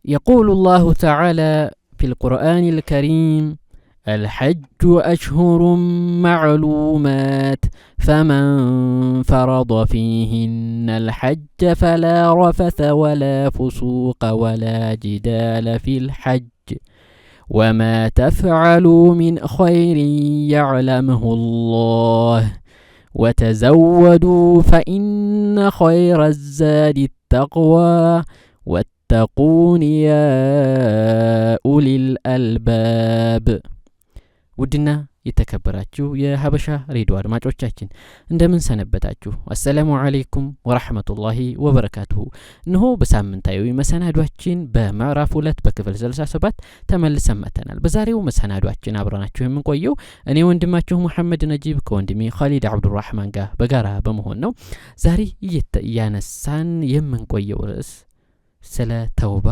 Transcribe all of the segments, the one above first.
يقول الله تعالى في القرآن الكريم: الحج أشهر معلومات، فمن فرض فيهن الحج فلا رفث ولا فسوق ولا جدال في الحج، وما تفعلوا من خير يعلمه الله، وتزودوا فإن خير الزاد التقوى، واتقون يا أولي الألباب. ውድና የተከበራችሁ የሀበሻ ሬዲዮ አድማጮቻችን እንደምን ሰነበታችሁ? አሰላሙ አለይኩም ወራህመቱላሂ ወበረካቱሁ። እነሆ በሳምንታዊ መሰናዷችን በምዕራፍ 2 በክፍል 67 ተመልሰን መጥተናል። በዛሬው መሰናዷችን አብረናችሁ የምንቆየው እኔ ወንድማችሁ መሐመድ ነጂብ ከወንድሜ ኻሊድ አብዱራህማን ጋር በጋራ በመሆን ነው። ዛሬ እያነሳን የምንቆየው ርዕስ ስለ ተውባ፣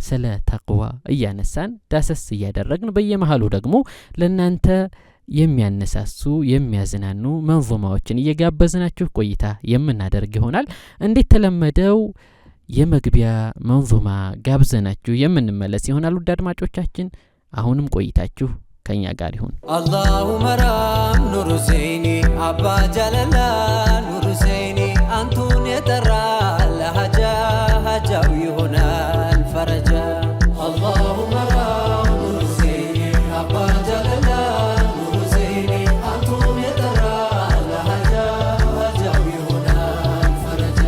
ስለ ተቅዋ እያነሳን ዳሰስ እያደረግን በየመሃሉ ደግሞ ለናንተ የሚያነሳሱ የሚያዝናኑ መንዙማዎችን እየጋበዝናችሁ ቆይታ የምናደርግ ይሆናል። እንደተለመደው የመግቢያ መንዙማ ጋብዘናችሁ የምንመለስ ይሆናል። ውድ አድማጮቻችን አሁንም ቆይታችሁ ከኛ ጋር ይሁን። አላሁ መራም ኑሩ ዘይኒ አባ ጀለላ ኑሩ ዘይኒ አንቱን የጠራ ለሃጃ ሃጃው ይሆናል ፈረጃ። አላሁ መራም ኑሩ ዘይኒ አባ ጀለላ ኑሩ ዘይኒ አንቱን የጠራ ለሃጃ ሃጃው ይሆናል ፈረጃ።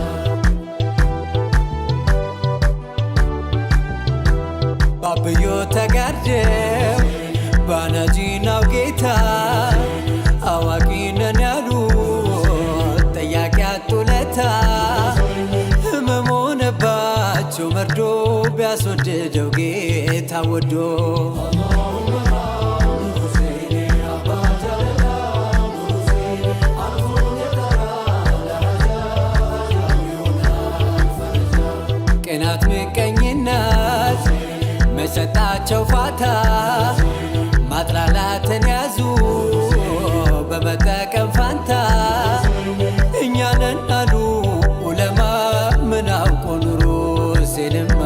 ባብዮ ተጋርደው ባናጂናው ጌታ አዋቂ ነን ያሉ ጠያቂ አጡለታ ህመም ሆነባቸው መርዶ ቢያስወድደው ጌታ ወዶ። ቅናት ምቀኝነት መሰጣቸው ፋታ ማጥላላትን ያዙ በመጠቀም ፋንታ እኛ ነን አሉ ዑለማ ምን አውቆ ኑሮ ሲልማ።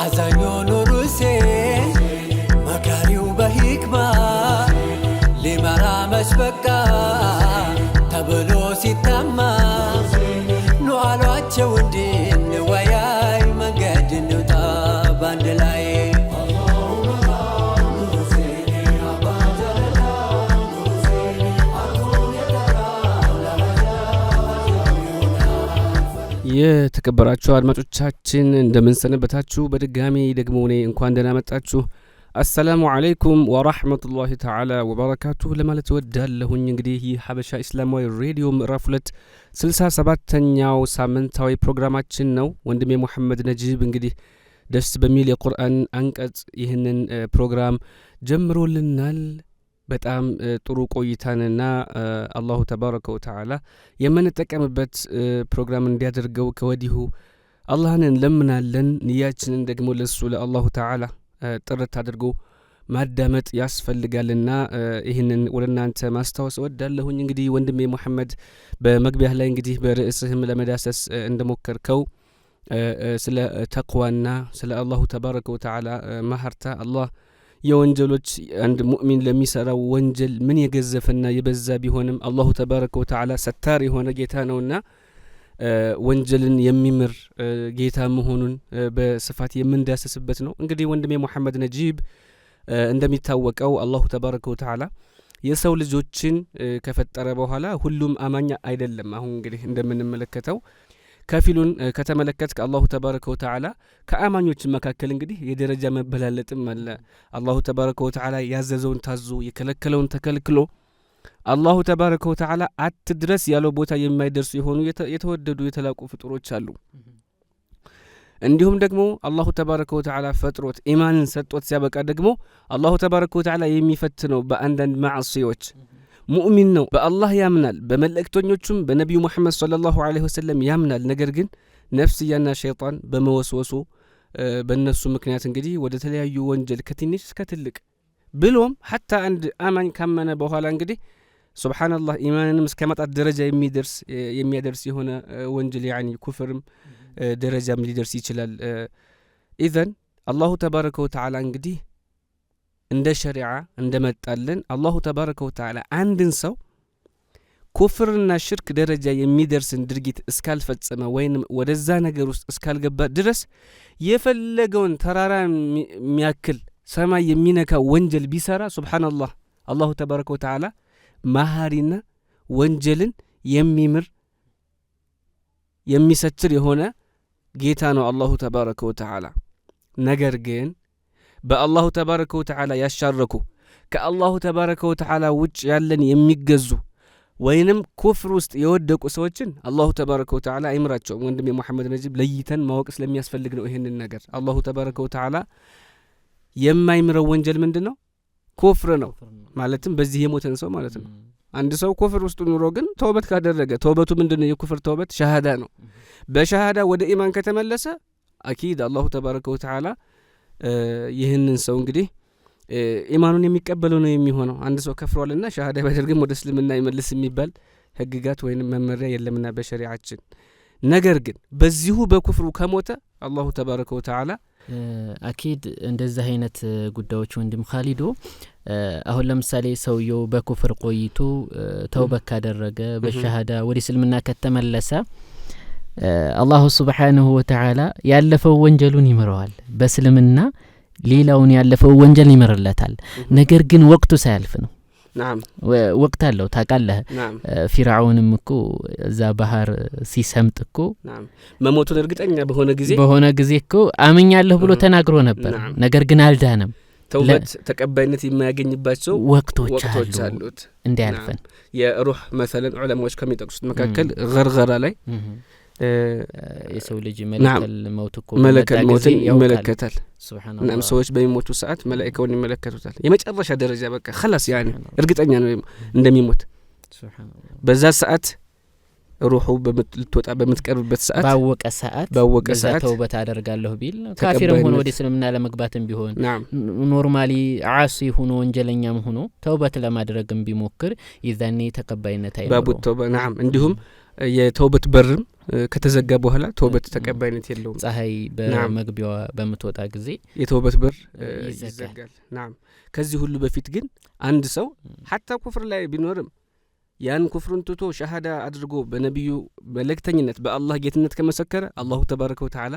አዛኙ ኑር ሁሴን መካሪው በሂክማ ሊመራ መች በቃ ተብሎ ሲታማ ኑ አሏቸው እንድንወያይ መንገድ እንውጣ ባንድ ላይ። የተከበራችሁ አድማጮቻችን እንደምን ሰነበታችሁ? በድጋሚ ደግሞ እኔ እንኳን ደህና መጣችሁ። አሰላሙ አለይኩም ወራህመቱላሂ ተዓላ ወበረካቱሁ ለማለት እወዳለሁኝ። እንግዲህ ይህ ሀበሻ እስላማዊ ሬዲዮ ምዕራፍ 2 67ኛው ሳምንታዊ ፕሮግራማችን ነው። ወንድሜ መሐመድ ነጂብ እንግዲህ ደስ በሚል የቁርአን አንቀጽ ይህንን ፕሮግራም ጀምሮልናል። በጣም ጥሩ ቆይታንና አላሁ ተባረከ ወተዓላ የምንጠቀምበት ፕሮግራም እንዲያደርገው ከወዲሁ አላህን እንለምናለን። ንያችንን ደግሞ ለሱ ለአላሁ ተዓላ ጥርት አድርጎ ማዳመጥ ያስፈልጋልና ይህንን ወደ እናንተ ማስታወስ እወዳለሁኝ። እንግዲህ ወንድሜ መሐመድ በመግቢያህ ላይ እንግዲህ በርዕስህም ለመዳሰስ እንደሞከርከው ስለ ተቅዋና ስለ አላሁ ተባረከ ወተዓላ ማህርታ አላህ የወንጀሎች አንድ ሙእሚን ለሚሰራው ወንጀል ምን የገዘፈና የበዛ ቢሆንም አላሁ ተባረከ ወተዓላ ሰታር የሆነ ጌታ ነውና ወንጀልን የሚምር ጌታ መሆኑን በስፋት የምንዳሰስበት ነው። እንግዲህ ወንድሜ መሐመድ ነጂብ እንደሚታወቀው አላሁ ተባረከ ወተዓላ የሰው ልጆችን ከፈጠረ በኋላ ሁሉም አማኝ አይደለም። አሁን እንግዲህ እንደምንመለከተው ከፊሉን ከተመለከትክ አላሁ ተባረከ ወተዓላ ከአማኞች መካከል እንግዲህ የደረጃ መበላለጥም አለ። አላሁ ተባረከ ወተዓላ ያዘዘውን ታዞ የከለከለውን ተከልክሎ አላሁ ተባረከ ወተዓላ አትድረስ ያለው ቦታ የማይደርሱ የሆኑ የተወደዱ የተላቁ ፍጡሮች አሉ። እንዲሁም ደግሞ አላሁ ተባረከ ወተዓላ ፈጥሮት ኢማንን ሰጥቶት ሲያበቃ ደግሞ አላሁ ተባረከ ወተዓላ የሚፈትነው በአንዳንድ ማዕሲዎች ሙእሚን ነው፣ በአላህ ያምናል፣ በመልእክተኞቹም በነቢዩ ሙሐመድ ሰለላሁ ዐለይሂ ወሰለም ያምናል። ነገር ግን ነፍስያና ሸይጣን በመወስወሱ በእነሱ ምክንያት እንግዲህ ወደ ተለያዩ ወንጀል ከትንሽ እስከ ትልቅ ብሎም ሐታ አንድ አማኝ ካመነ በኋላ እንግዲህ ሱብሃንአላህ ኢማንንም እስከ ማጣት ደረጃ የሚያደርስ የሆነ ወንጀል ያኒ ኩፍርም ደረጃም ሊደርስ ይችላል። ኢዘን አላሁ ተባረከ ወተዓላ እንግዲህ እንደ ሸሪዓ እንደመጣልን አላሁ ተባረከ ወተዓላ አንድን ሰው ኩፍርና ሽርክ ደረጃ የሚደርስን ድርጊት እስካልፈጸመ ወይንም ወደዛ ነገር ውስጥ እስካልገባ ድረስ የፈለገውን ተራራ የሚያክል ሰማይ የሚነካ ወንጀል ቢሰራ ሱብሃንአላህ አላሁ ተባረከ ወተዓላ መሐሪና ወንጀልን የሚምር የሚሰትር የሆነ ጌታ ነው አላሁ ተባረከ ወተዓላ። ነገር ግን በአላሁ ተባረከ ወተዓላ ያሻረኩ ከአላሁ ተባረከ ወተዓላ ውጭ ያለን የሚገዙ ወይንም ኩፍር ውስጥ የወደቁ ሰዎችን አላሁ ተባረከ ወተዓላ አይምራቸውም። ወንድሜ መሐመድ ነጂብ ለይተን ማወቅ ስለሚያስፈልግ ነው ይሄንን ነገር። አላሁ ተባረከ ወተዓላ የማይምረው ወንጀል ምንድነው? ኩፍር ነው። ማለትም በዚህ የሞተን ሰው ማለት ነው። አንድ ሰው ኩፍር ውስጥ ኑሮ ግን ተውበት ካደረገ ተውበቱ ምንድነው? የኩፍር ተውበት ሸሃዳ ነው። በሸሃዳ ወደ ኢማን ከተመለሰ አኪድ አላሁ ተባረከ ወተዓላ ይህንን ሰው እንግዲህ ኢማኑን የሚቀበለው ነው የሚሆነው። አንድ ሰው ከፍሯልና ሸሃዳ ቢያደርግም ወደ እስልምና ይመልስ የሚባል ህግጋት ወይንም መመሪያ የለምና በሸሪዓችን። ነገር ግን በዚሁ በኩፍሩ ከሞተ አላሁ ተባረከ ወተዓላ አኪድ እንደዚህ አይነት ጉዳዮች ወንድም ኻሊዶ አሁን ለምሳሌ ሰውየው በኩፍር ቆይቶ ተውበት ካደረገ በሸሃዳ ወደ እስልምና ከተመለሰ አላሁ ሱብሓነሁ ወተዓላ ያለፈው ወንጀሉን ይምረዋል። በእስልምና ሌላውን ያለፈው ወንጀል ይምርለታል። ነገር ግን ወቅቱ ሳያልፍ ነው። نعم ወቅት አለው ታውቃለህ። ፊርዓውንም እኮ እዛ ባህር ሲሰምጥ እኮ نعم መሞቱን እርግጠኛ በሆነ ጊዜ እኮ አምኛለሁ ብሎ ተናግሮ ነበር። ነገር ግን አልዳነም። ተውበት ተቀባይነት የማያገኝባቸው ወቅቶች አሉት እንዲያልፈን። የሩህ مثلا ዑለማዎች ከሚጠቅሱት መካከል ገርገራ ላይ የሰው ልጅ መለከል መውት እኮ መለከል ሞትን ይመለከታል። ሱብሃንአላህ ሰዎች በሚሞቱ ሰዓት መላእክውን ይመለከቱታል። የመጨረሻ ደረጃ በቃ خلاص يعني እርግጠኛ ነው እንደሚሞት። ሱብሃንአላህ በዛ ሰዓት ሩሁ ልትወጣ በምትቀርብበት ሰዓት ባወቀ ሰዓት ተውበት አደርጋለሁ ቢል ካፊርም ሆኖ ወደ እስልምና ለመግባትም ቢሆን normally ዓሲ ሆኖ ወንጀለኛም ሆኖ ተውበት ለማድረግም ቢሞክር ይዛኔ ተቀባይነት አይኖረውም። ባቡ ተውባ نعم እንዲሁም የተውበት በርም ከተዘጋ በኋላ ተውበት ተቀባይነት የለውም። ፀሐይ በመግቢያዋ በምትወጣ ጊዜ የተውበት በር ይዘጋል። نعم ከዚህ ሁሉ በፊት ግን አንድ ሰው حتى ኩፍር ላይ ቢኖርም ያን ኩፍሩን ትቶ ሸሃዳ አድርጎ በነብዩ መልእክተኝነት በአላህ ጌትነት ከመሰከረ አላሁ ተባረከ ወተዓላ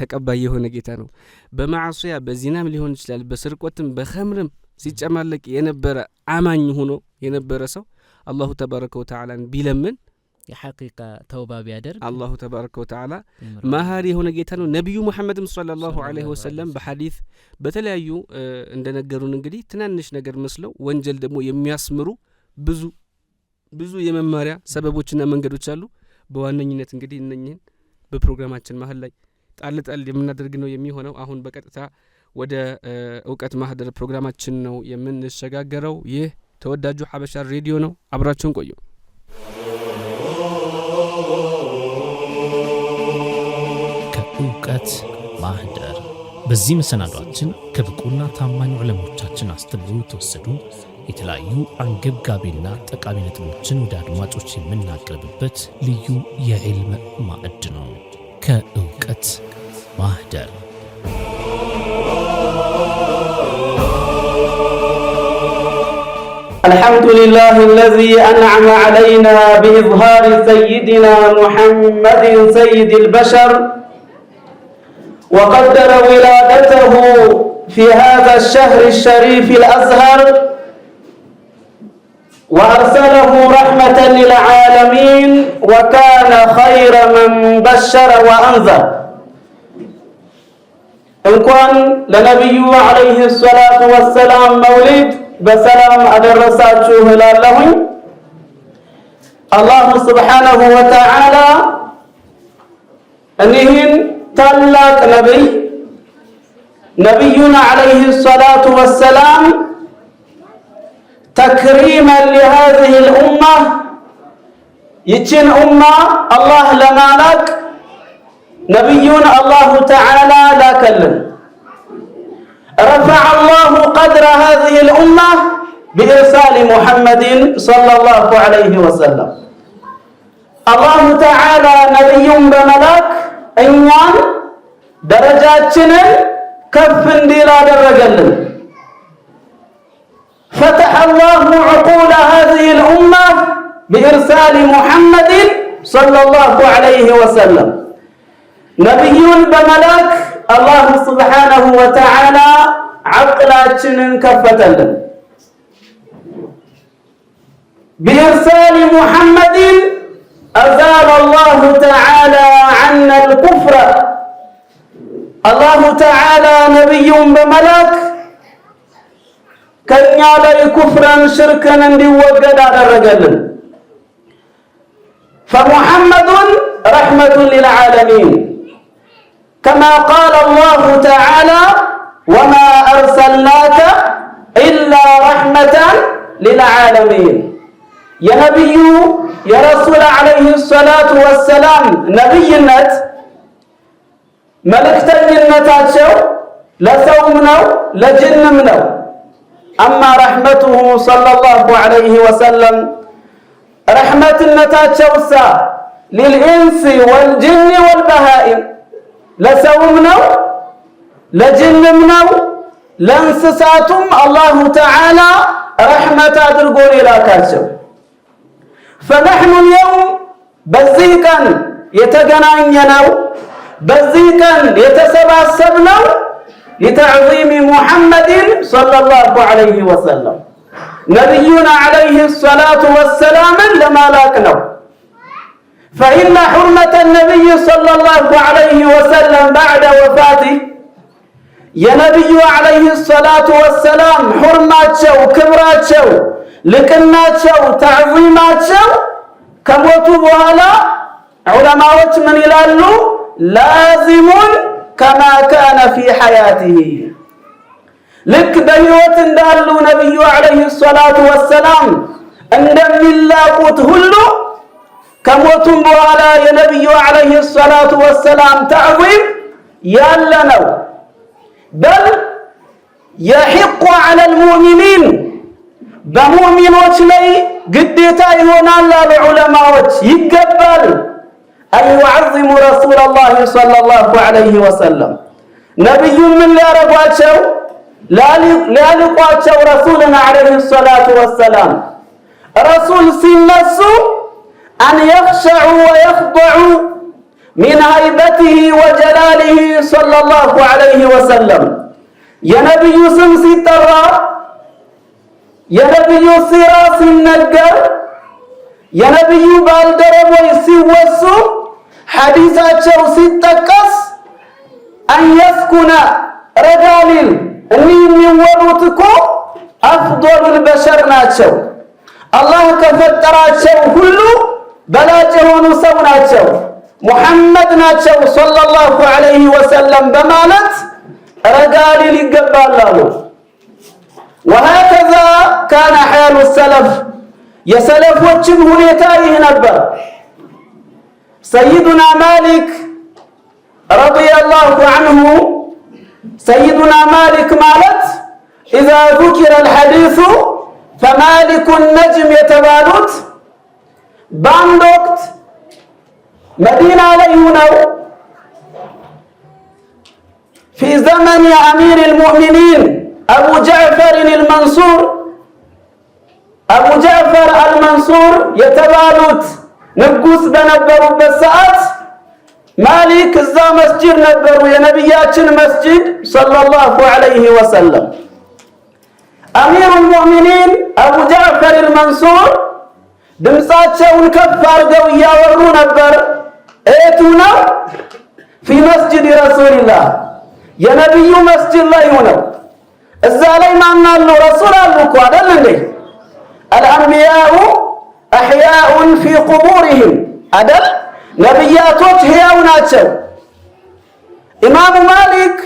ተቀባይ የሆነ ጌታ ነው። በማዕሲያ በዚናም ሊሆን ይችላል፣ በስርቆትም በኸምርም ሲጨማለቅ የነበረ አማኝ ሆኖ የነበረ ሰው አላሁ ተባረከ ወተዓላን ቢለምን የሐቂቃ ተውባ ቢያደርግ አላሁ ተባረከ ወተዓላ መሐሪ የሆነ ጌታ ነው። ነብዩ መሐመድም ሰለላሁ ዐለይሂ ወሰለም በሐዲስ በተለያዩ እንደነገሩን እንግዲህ ትናንሽ ነገር መስለው ወንጀል ደግሞ የሚያስምሩ ብዙ ብዙ የመማሪያ ሰበቦችና መንገዶች አሉ። በዋነኝነት እንግዲህ እነኚህን በፕሮግራማችን መሃል ላይ ጣል ጣል የምናደርግ ነው የሚሆነው። አሁን በቀጥታ ወደ እውቀት ማህደር ፕሮግራማችን ነው የምንሸጋገረው። ይህ ተወዳጁ ሐበሻ ሬዲዮ ነው። አብራችሁን ቆዩ። ከእውቀት ማህደር በዚህ መሰናዷችን ከብቁና ታማኝ ዑለሞቻችን አስተምህሮ የተወሰዱ የተለያዩ አንገብጋቢና ጠቃሚ ነጥቦችን ወደ አድማጮች የምናቀርብበት ልዩ የዕልም ማዕድ ነው። ከእውቀት ማህደር الحمد لله الذي أنعم علينا بإظهار سيدنا محمد سيد البشر وقدر ولادته في هذا الشهر الشريف الأزهر وأرسله رحمة للعالمين وكان خير من بشر وأنذر. እንኳን ለነቢዩ عليه الصلاة والسلام መውሊድ በሰላም አደረሳችሁ እላለሁኝ። አላሁ ስብሓነሁ ወተዓላ እኒህን ታላቅ ነቢይ ነቢዩን ዓለይሂ ሰላቱ ወሰላም ተክሪመን ሊሃዚህ ልኡማ ይችን ኡማ አላህ ለማላቅ ነቢዩን አላሁ ተዓላ ላከልን። رفع الله قدر هذه الأمة بإرسال محمد صلى الله عليه وسلم። الله تعالى ነቢዩን በመላክ እኛን ደረጃችንን ከፍ እንዲል አደረገልን። فتح الله عقول هذه الأمة بإرسال محمد صلى الله عليه وسلم። ነቢዩን በመላክ الله سبحانه وتعالى ዓቅላችንን ከፈተልን። بإرسال محمد أزال الله تعالى عنا الكفر። الله تعالى ነቢዩን በመላክ ከእኛ ላይ ኩፍረን ሽርክን እንዲወገድ አደረገልን። فمحمد رحمة للعالمين كما قال الله تعالى وما أرسلناك إلا رحمة للعالمين። የነቢዩ የረሱል عليه الصلاة والسلام ነቢይነት መልእክተኝነታቸው ለሰውም ነው ለጅንም ነው። أما رحمته صلى الله عليه وسلم ረሕመትነታቸውሳ للإنس والجن والبهائم ለሰውም ነው ለጅንም ነው ለእንስሳቱም الله تعالى ረሕመት አድርጎ የላካቸው። فنحن اليوم በዚህ ቀን የተገናኘነው፣ በዚህ ቀን የተሰባሰብነው لتعظيم محمد صلى الله عليه وسلم ነቢዩን عليه الصلاة والسلام ን ለማላቅ ነው። فإن حرمة النبي صلى الله عليه وسلم بعد وفاته የነቢዩ عليه الصلاة والسلام ሑርማቸው፣ ክብራቸው፣ ልቅናቸው፣ ተዕዚማቸው ከሞቱ በኋላ ዑለማዎች ምን ይላሉ? لازم كما كان في حياته። ልክ በሕይወት እንዳሉ ነቢዩ عليه الصلاة والسلام እንደሚላቁት ሁሉ ከሞቱም በኋላ የነቢዩ عليه الصلاة والسلام ተዕዚም ያለ ነው። بل يحق على المؤمنين በሙእሚኖች ላይ ግዴታ ይሆናል አሉ ዑለማዎች፣ ይገባል أن يعظموا رسول الله صلى الله عليه وسلم ነቢዩን ምን ሊያረጓቸው? ሊያልቋቸው ረሱልን عليه الصلاة والسلام። ረሱል ሲነሱ أن يخشعوا ويخضعوا من هيبته وجلاله صلى الله عليه وسلم። የነቢዩ ስም ሲጠራ፣ የነቢዩ ሲራ ሲነገር፣ የነቢዩ ባልደረቦች ሲወሱ፣ ሐዲሳቸው ሲጠቀስ أن يسكن ረጋ ሊል። እኒህ የሚወሩት እኮ أفضل البشر ናቸው። አላህ ከፈጠራቸው ሁሉ በላጭ የሆኑ ሰው ናቸው። ሙሐመድ ናቸው صلى الله عليه وسلم በማለት ረጋ ሊል ይገባል አሉ። وهكذا كان حال السلف። የሰለፎችም ሁኔታ ይህ ነበር። ሰይዱና ማሊክ رضي الله عنه፣ ሰይዱና ማሊክ ማለት إذا ذكر الحديث فمالك النجم የተባሉት በአንድ ወቅት መዲና ላይ ሁነው في زمن أمير المؤمنين አቡ ጃዕፈርን አልመንሱር፣ አቡ ጃዕፈር አልመንሱር የተባሉት ንጉስ በነበሩበት ሰዓት ማሊክ እዛ መስጂድ ነበሩ፣ የነቢያችን መስጂድ صلى الله عليه وسلم። أمير المؤمنين አቡ ጃዕፈር አልመንሱር ድምፃቸውን ከፍ አድርገው እያወሩ ነበር። እቱ ነው في مسجد رسول الله የነቢዩ መስጂድ ላይ ሆነው። እዛ ላይ ማን አሉ? ረሱል አሉ እኮ አይደል እንዴ? الأنبياء أحياء في قبورهم አደል? ነቢያቶች ሕያው ናቸው። ኢማሙ ማሊክ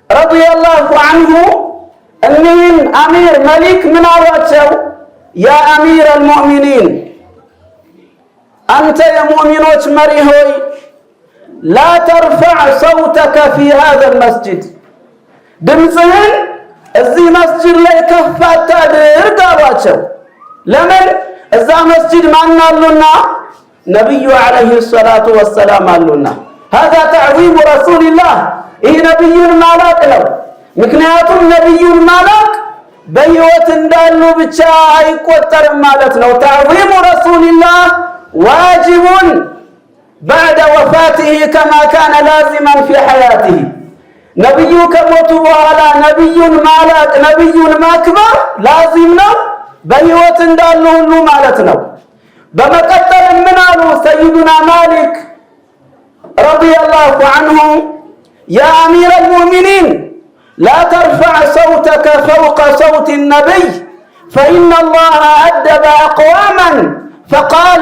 رضي الله عنه እኒህን አሚር መሊክ ምን አሏቸው? يا أمير المؤمنين፣ አንተ የሙእሚኖች መሪ ሆይ፣ لا ترفع صوتك في هذا المسجد፣ ድምፅህን እዚህ መስጂድ ላይ ከፍ አታድርግ አሏቸው። ለምን? እዛ መስጂድ ማን አሉና? ነቢዩ عليه الصلاة والسلام አሉና። هذا تعظيم رسول الله፣ ይህ ነቢዩን ማላቅ ነው። ምክንያቱም ነቢዩን ማላቅ በሕይወት እንዳሉ ብቻ አይቆጠርም ማለት ነው። تعظيم رسول الله واجب بعد وفاته كما كان لازما في حياته። ነቢዩ ከሞቱ በኋላ ነቢዩን ማላቅ ነቢዩን ማክበር لازم ነው፣ በሕይወት እንዳሉ ሁሉ ማለት ነው። በመቀጠል ምን አሉ ሰይዱና ማሊክ رضي الله عنه يا أمير المؤمنين لا ترفع صوتك فوق صوت النبي فإن الله أدب أقواما فقال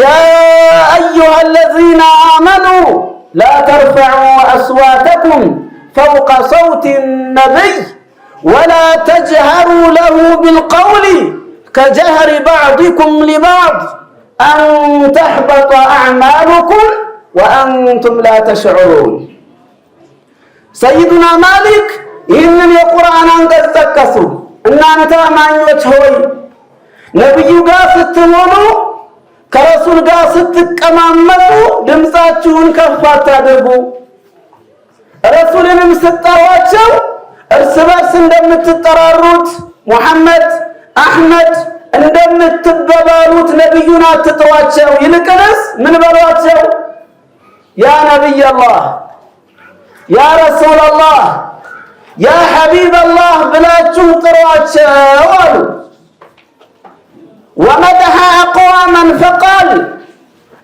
يا أيها الذين آمنوا لا ترفعوا أصواتكم فوق صوت النبي ولا تجهروا له بالقول كجهر بعضكم لبعض أن تحبط أعمالكم وأنتم لا تشعرون። ሰይዱና ማሊክ ይህንን የቁርአን አንቀጽ ጠቀሱ። እናንተ አማኞች ሆይ፣ ነቢዩ ጋር ስትሆኑ፣ ከረሱል ጋር ስትቀማመጡ ድምፃችሁን ከፍ አታድርጉ። ረሱልንም ስትጠሯቸው እርስ በርስ እንደምትጠራሩት፣ ሙሐመድ፣ አሕመድ እንደምትበባሉት ነቢዩን አትጥሯቸው። ይልቅንስ ምን በሏቸው? يا نبي الله፣ يا رسول الله፣ يا حبيب الله ብላችሁ ጥሯቸው አሉ። ومدح أقواما فقال፣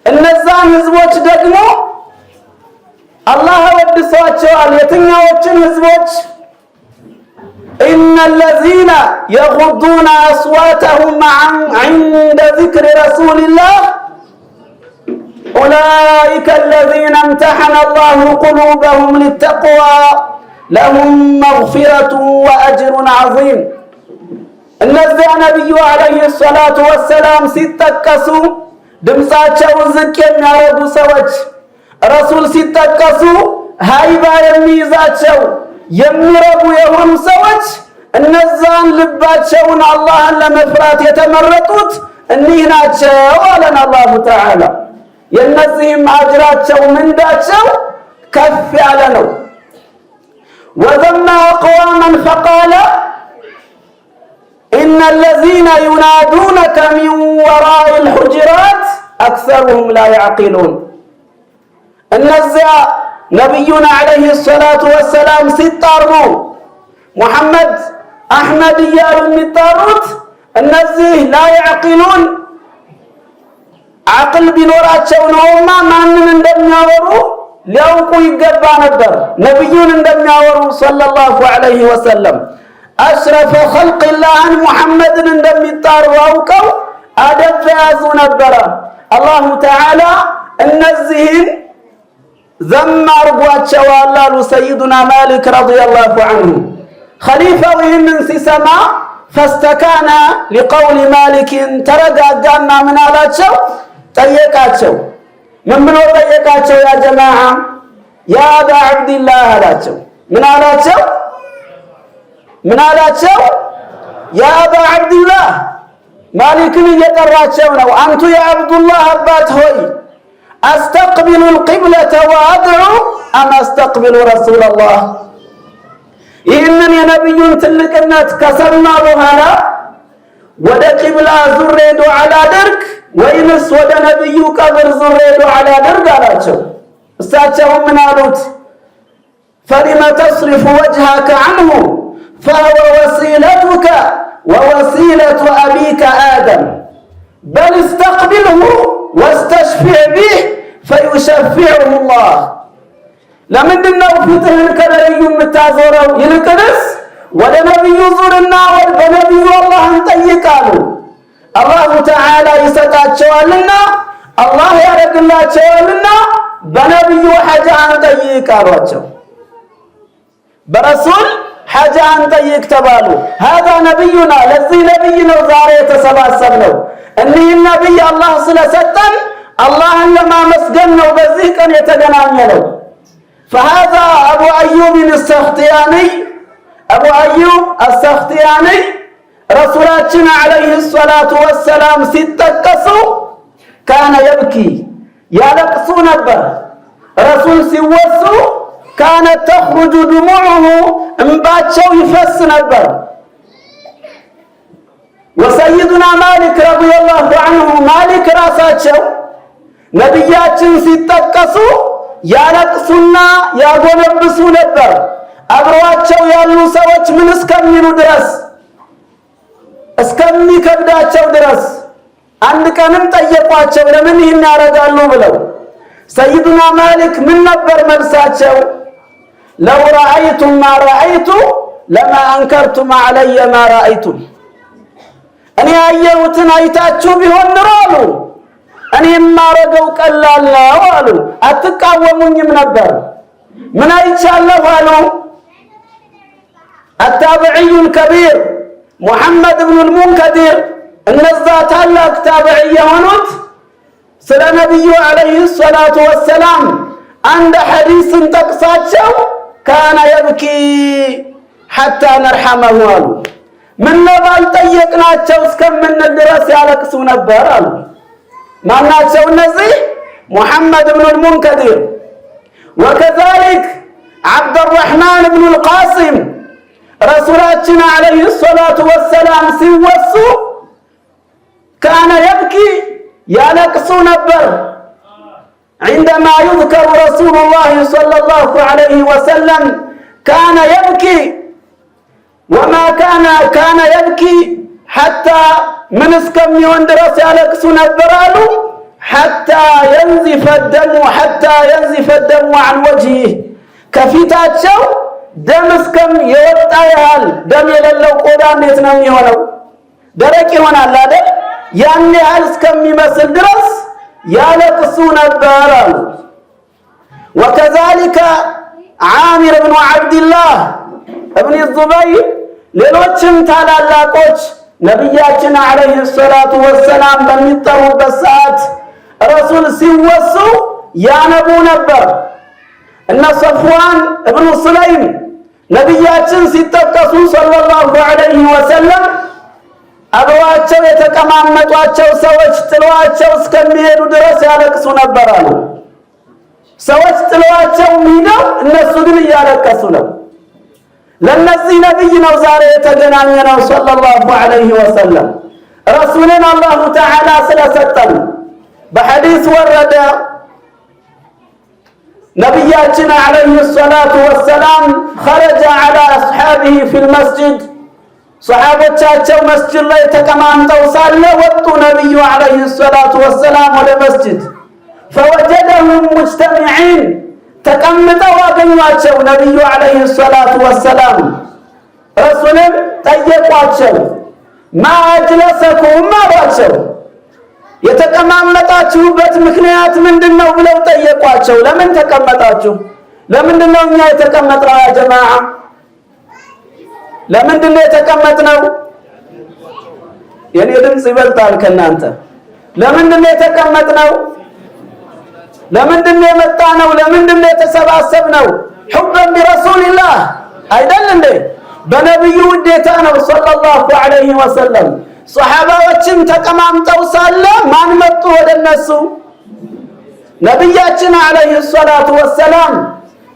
እነዛን ህዝቦች ደግሞ አላህ አወድሷቸዋል። የትኛዎችን ህዝቦች? إن الذين يغضون أصواتهم عند ذكر رسول الله أولئك الذين امتحن الله قلوبهم للتقوى لهم مغفرة وأجر عظيم። እነዚያ ነቢዩ عليه الصلاة والسلام ሲጠቀሱ ድምፃቸውን ዝቅ የሚያደርጉ ሰዎች፣ ረሱል ሲጠቀሱ ሃይባ የሚይዛቸው፣ የሚረጉ የሆኑ ሰዎች፣ እነዛን ልባቸውን አላህን ለመፍራት የተመረጡት እኒህ ናቸው አለን الله تعالى። የእነዚህም አጅራቸው ምንዳቸው ከፍ ያለ ነው። وذم أقواما فقال إن الذين ينادونك من وراء الحجرات أكثرهم لا يعقلون። እነዚያ ነቢዩን عليه الصلاة والسلام ሲጣሩ ሙሐመድ፣ አሕመድ እያሉ የሚጣሩት እነዚህ لا يعقلون፣ ዓቅል ቢኖራቸው ነውማ ማንን እንደሚያወሩ ሊያውቁ ይገባ ነበር። ነቢዩን እንደሚያወሩ صلى الله عليه وسلم፣ أشرف خلق الله ን ሙሐመድን እንደሚጣሩ አውቀው አደብ በያዙ ነበረ። الله تعالى እነዚህን ዘም አርጓቸዋል አሉ ሰይዱና ማሊክ رضي الله عنه። ኸሊፋው ይህንን ሲሰማ فاستكان لقول مالك፣ ተረጋጋና ምን አላቸው? ጠየቃቸው። ምን ብሎ ጠየቃቸው? يا جماعة، يا أبا عبد الله አላቸው። ምን አላቸው? ምን አላቸው? يا أبا عبد الله፣ ማሊክን እየጠራቸው ነው። አንቱ የዓብዱላህ አባት ሆይ፣ أستقبل القبلة وأدعو أم أستقبل رسول الله? ይህንን የነቢዩን ትልቅነት ከሰማ በኋላ ወደ ቂብላ ዙሬ ዱዓ ላድርግ ወይንስ ወደ ነቢዩ ቀብር ዙሬ ዱዓ ላድርግ አላቸው። እሳቸውም ምን አሉት? فلم تصرف وجهك عنه فهو وسيلتك ووسيلة أبيك آدم، بل استقبله واستشفع به فيشفعه الله። ለምንድን ነው ፊትህን ከነቢዩ የምታዞረው? ይልቅንስ ወደ ነቢዩ ዙርና በነቢዩ አላህን ጠይቅ አሉ። الله تعالى ይሰጣቸዋልና፣ አላህ ያደርግላቸዋልና በነቢዩ ሐጃህን ጠይቅ አሏቸው። በረሱል ሐጃህን ጠይቅ ተባሉ። هذا نبينا፣ ለዚህ ነቢይ ነው ዛሬ የተሰባሰብነው። እኒህን ነቢይ አላህ ስለሰጠን አላህን ለማመስገን ነው በዚህ ቀን የተገናኘነው። فهذا أبو أيوب السختياني አቡ አዩብ አሰኽቲያኒ ረሱላችን عليه الصلاة والسلام ሲጠቀሱ كان يبكي ያለቅሱ ነበር። ረሱል ሲወሱ كانت تخرج دموعه እምባቸው ይፈስ ነበር። وسيدنا ማሊክ رضي الله عنه ማሊክ ራሳቸው ነቢያችን ሲጠቀሱ ያለቅሱና ያጎነብሱ ነበር። አብረዋቸው ያሉ ሰዎች ምን እስከሚሉ ድረስ፣ እስከሚከብዳቸው ድረስ። አንድ ቀንም ጠየቋቸው ለምን ይህን ያደርጋሉ ብለው። ሰይዱና ማሊክ ምን ነበር መልሳቸው? لو رأيتم ما رأيت لما أنكرتم علي ما رأيتم። እኔ ያየሁትን አይታችሁ ቢሆን ኑሮ አሉ፣ እኔ የማረገው ቀላል ነው አሉ፣ አትቃወሙኝም ነበር። ምን አይቻለሁ አሉ። التابعي الكبير ሙሐመድ ብኑል ሙንከዲር፣ እነዛ ታላቅ ታብዒ የሆኑት ስለ ነቢዩ عليه الصلاة والسلام አንድ ሐዲስን ጠቅሳቸው كان يبكي حتى نرحمه አሉ። ምነው ባልጠየቅናቸው እስከምንል ድረስ ያለቅሱ ነበር አሉ። ማናቸው እነዚህ? ሙሐመድ ብኑል ሙንከዲር። وكذلك ዓብደራሕማን ብኑል ቃሲም ረሱላችን عليه الصلاة والسلام ሲወሱ كان يبكي ያለቅሱ ነበር። عندما يذكر رسول الله صلى الله عليه وسلم كان يبكي وما كان يبكي حتى ምን እስከሚሆን ድረስ ያለቅሱ ነበር አሉ። حتى ينزف الدم حتى ينزف الدم عن وجهه፣ ከፊታቸው ደም እስከም የወጣ ያህል። ደም የሌለው ቆዳ እንዴት ነው የሚሆነው? ደረቅ ይሆናል አይደል? ያን ያህል እስከሚመስል ድረስ ያለቅሱ ነበር አሉ። وكذلك ዓሚር ብኑ ዓብድላህ እብን ዙበይር፣ ሌሎችም ታላላቆች ነቢያችን عليه الصلاة والسلام በሚጠሩበት ሰዓት፣ ረሱል ሲወሱ ያነቡ ነበር። እነ ሰፍዋን እብኑ ሱለይም ነቢያችን ሲጠቀሱ صلى الله عليه وسلم አብረዋቸው የተቀማመጧቸው ሰዎች ጥለዋቸው እስከሚሄዱ ድረስ ያለቅሱ ነበር አሉ። ሰዎች ጥለዋቸው ሂደው እነሱ ግን እያለቀሱ ነው። ለነዚህ ነቢይ ነው ዛሬ የተገናኘ ነው صلى الله عليه وسلم። ረሱልን الله تعالى ስለሰጠን በሐዲስ ወረደ። ነቢያችን عليه الصلاة والسلام خرج على أصحابه في المسجد፣ ሰሓቦቻቸው መስጅድ ላይ ተቀማምጠው ሳለ ወጡ። ነቢዩ عليه الصلاة والسلام ወደ መስጅድ فوجدهم مجتمعين፣ ተቀምጠው አገኟቸው። ነቢዩ عليه الصلاة والسلام ረሱልም ጠየቋቸው። ما أجلسكم አሏቸው። የተቀማመጣችሁበት ምክንያት ምንድን ነው ብለው ጠየቋቸው። ለምን ተቀመጣችሁ? ለምንድን ነው እኛ የተቀመጥነው? يا جماعة፣ ለምንድን ነው የተቀመጥነው? የኔ ድምፅ ይበልጣል ከእናንተ። ለምንድን ነው የተቀመጥነው? ለምንድን ነው የመጣነው? ለምንድን ነው የተሰባሰብነው? حبا برسول الله አይደል እንዴ? በነቢዩ ውዴታ ነው صلى الله عليه وسلم። ሰሓባዎችም ተቀማምጠው ሳለ ማን መጡ ወደ እነሱ? ነቢያችን عليه الصلاة والسلام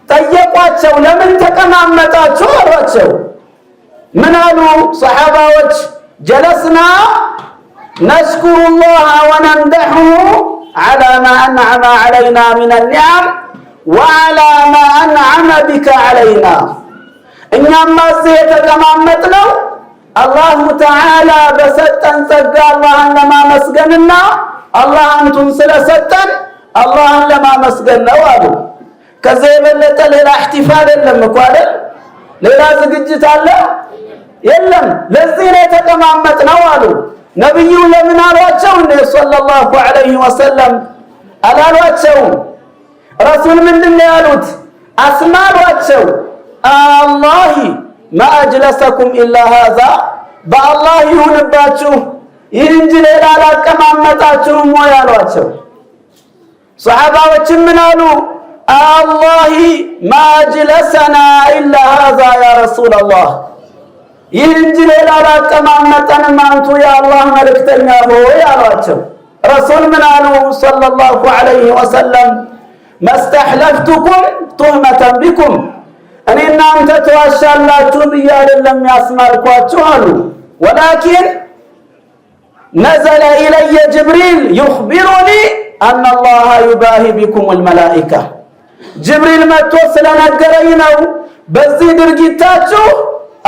ጠየቋቸው። ለምን ተቀማመጣችሁ አሏቸው። ምን አሉ ሰሓባዎች? جلسنا نشكر الله ونمدحه على ما أنعم علينا من النعم وعلى ما أنعم بك علينا። እኛማ እዚህ የተቀማመጥነው الله تعالى በሰጠን ጸጋ አላህን ለማመስገንና አላህ አንቱን ስለሰጠን አላህን ለማመስገን ነው አሉ። ከዚያ የበለጠ ሌላ احتفال የለም እኮ አይደል? ሌላ ዝግጅት አለ? የለም። ለዚህ ነው የተቀማመጥነው አሉ። ነቢዩ ለምን አሏቸው እንደ صلى الله عليه وسلم አላሏቸውም። ረሱል ምንድን ነው ያሉት? አስማሏቸው። آلله ما أجلسكم إلا هذا፣ በአላህ ይሁንባችሁ ይህ እንጂ ሌላ አላቀማመጣችሁም ወይ አሏቸው። ሰሓባዎችም ምን አሉ? አላሂ ما أجلسنا إلا هذا يا رسول الله፣ ይህ እንጂ ሌላ አላቀማመጠንም አንቱ የአላህ መልእክተኛ ሆይ አሏቸው። ረሱል ምን አሉ? صلى الله عليه وسلم ما استحلفتكم تهمة بكم፣ እኔ እናንተ ትዋሻላችሁ ብዬ አይደለም ያስማልኳችሁ አሉ። ولكن نزل إلي جبريل يخبرني أن الله يباهي بكم الملائكة፣ ጅብሪል መጥቶ ስለነገረኝ ነው። በዚህ ድርጊታችሁ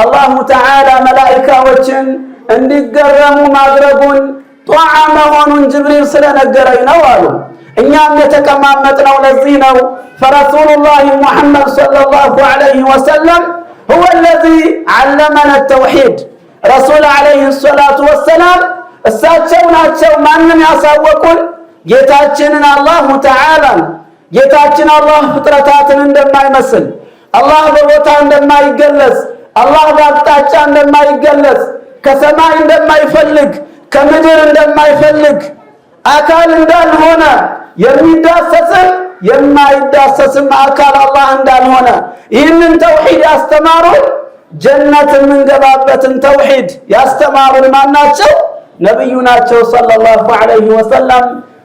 الله تعالى መላኢካዎችን እንዲገረሙ ማድረጉን ጧዓ መሆኑን ጅብሪል ስለነገረኝ ነው አሉ። እኛም የተቀማመጥነው ለዚህ ነው። فرسول الله ሙሐመድ صلى الله عليه وسلم هو الذي علمنا التوحيد። ረሱል عليه الصلاة والسلام እሳቸው ናቸው ማንን ያሳወቁን? ጌታችንን الله تعالى ን። ጌታችን አላህ ፍጥረታትን እንደማይመስል፣ አላህ በቦታ እንደማይገለጽ፣ አላህ በአቅጣጫ እንደማይገለጽ፣ ከሰማይ እንደማይፈልግ፣ ከምድር እንደማይፈልግ፣ አካል እንዳልሆነ፣ የሚዳሰስም የማይዳሰስም አካል አላህ እንዳልሆነ ይህንን ተውሂድ ያስተማሩን፣ ጀነት የምንገባበትን ተውሂድ ያስተማሩን ማናቸው? ነቢዩ ናቸው صلى الله عليه وسلم።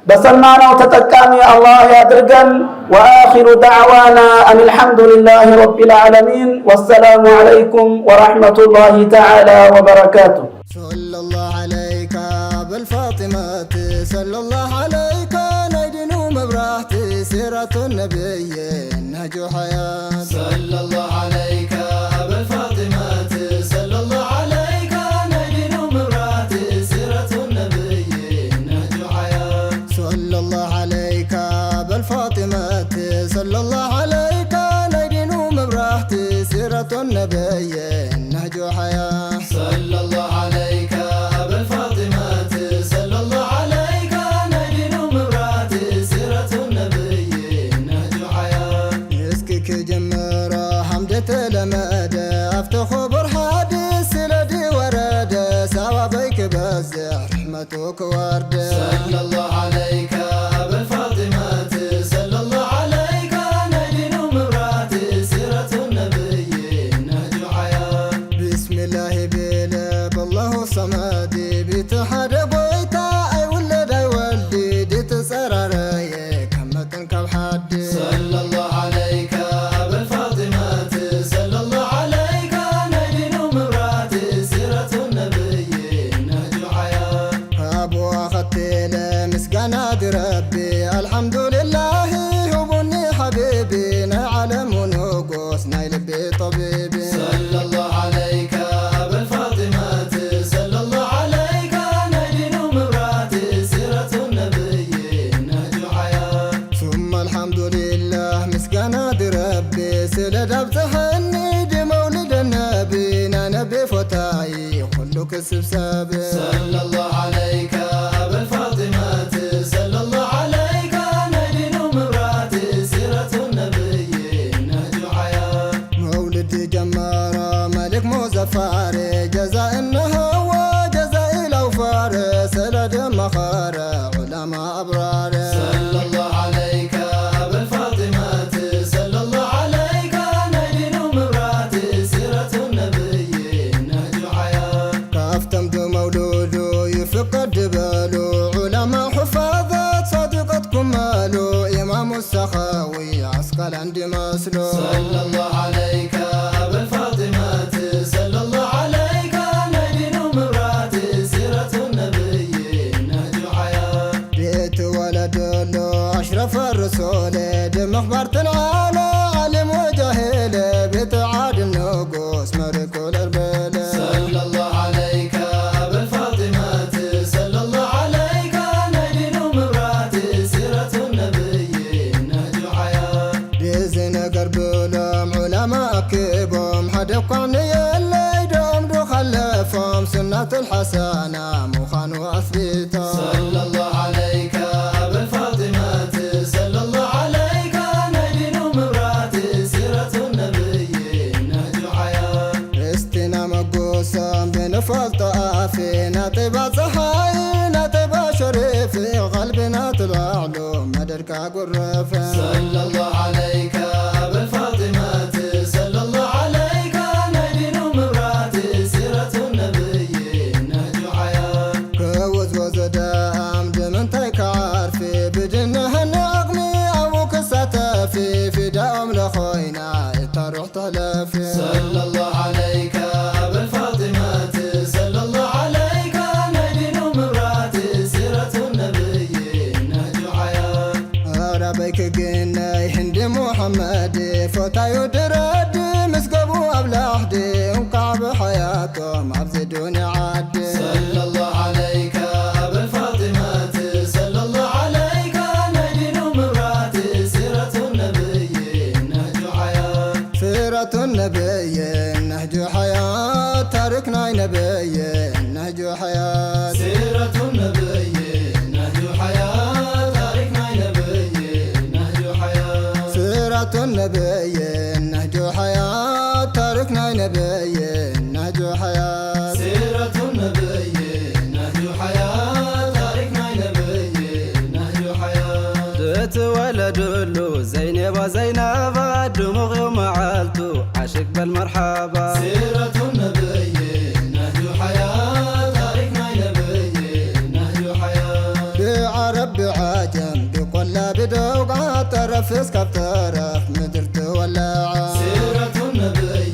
በሰማነው ተጠቃሚ አላህ ያድርገን። وآخر دعوانا أن الحمد لله رب العالمين والسلام عليكم ورحمة الله تعالى وبركاته። صلى الله عليك بالفاطمة صلى الله عليك نيدن مبرحت سيرة النبي نهج حياة صلى الله عليك بالفاطمة صلى الله عليك نيدن مبرحت سيرة النبي نهج حياة صلى الله عليك بالفاطمة صلى الله عليك نيدن مبرحت سيرة النبي نهج حياة صلى الله عليك بالفاطمة صلى الله عليك نيدن مبرحت سيرة النبي نهج حياة እስኪ ክጅምሮ ሐምድ ተለመደ አፍተኹ ብርሃድ ስለዲ ወረደ ሳዋበይ ክበዝሕ ረሕመቱ ክወርድ صلى الله عليك بالفاطمة صلى الله عليك نيدن مبرحت سيرة النبي نهج حياة بسم الله ቢለ በላሁ ሰመድ ቢትሓደ ጎይታ ኣይውለድ ኣይወልድ ድትፀራረየ ካብ መጠን ካብ ሓዲ صلى الله عليك بالفاطمة صلى الله عليك نيدن مبرحت سيرة النبي نهج حياة ካብኡ ኣኸቲለ ምስጋና ድረቢ الحمد لله ህቡኒ حبيبي ናይ ዓለሙ ንጉስ ናይ ልቢ ጠቢቢ صلى الله عليك بالفاطمة صلى الله عليك نيدن مبرحت سيرة النبي نهج حياة ثم الحمد لله ምስጋና ድረቢ ስለ ዳብፅሐኒ ድመውልድ ነቢ ናይ ነቢ ፎታይ ኩሉ ክስብሰብ صلى الله عليك بالفاطمة صلى الله عليك نيدن مبرحت سيرة النبي نهج حياة መውልድ ጀመረ መሊክ ሙዘፋር ጀዛእ እነህዎ ጀዛእ ለውፋር ስለ ድመኸረ ዑለማ አብራር صلى الله عليك بالفاطمة صلى الله عليك نيدن مبرحت سيرة النبي نهج حياة ካፍተም ብመውሉዱ ይፍቀድ በሉ ዑለማ ሕፋዛት صادقት ኩመሉ ኢማሙ ሰኻዊ ዓስቀላን ድመስሉ صلى الله عليك بالفاطمة صلى الله عليك نيدن مبرحت سيرة النبي نهج حياة ቤት ወለደሎ أشرف الرسول ድምኽባር ትልዓለ ዓሊም ወጃሂል ቤት ዓድል ንጉስ መሪኩ ልርብል صلى الله عليك بالفاطمة صلى الله عليك نيدن مبرحت سيرة النبي نهج حياة ድዚ ነገር ብሎም ዑለማ ኣኪቦም ሓደ እኳ ንየለይ ዶም ዱ ኸለፎም ስናት ልሓሰና ምዃኑ ኣስቢቶም صلى الله عليك بالفاطمة صلى الله عليك نيدن مبرحت سيرة النبي نهج حياة እስቲና መጎሶም ብንፈልጦ ኣፊ ናጢባ ፀሓይ ናጢባ ሸሪፊ ቀልቢና ትልዕሉ መደድካ ጉረፈ صلى الله عليك محمد فتايو درد مسقبو أبلاحدي وقع بحياتهم أبزدوني عدي صلى الله عليك أبا الفاطمات صلى الله عليك نجد مبرات سيرة النبي نهج حياة سيرة النبي نهج حياة تاركنا نبي نهج حياة سيرة النبي نهج حياة تاركنا نبي نهج حياة سيرة النبي نهج حياة تاركنا نبي نهج حياة سيرة النبي نهج حياة تاركنا نبي نهج حياة تولدلو زينب زينب دموغ معالتو عاشق بالمرحبا سيرة النبي نهج حياة تاركنا نبي نهج حياة بعرب بعجم بقلا بدوقع طرف اسكب طرف مدر تولع سيرة النبي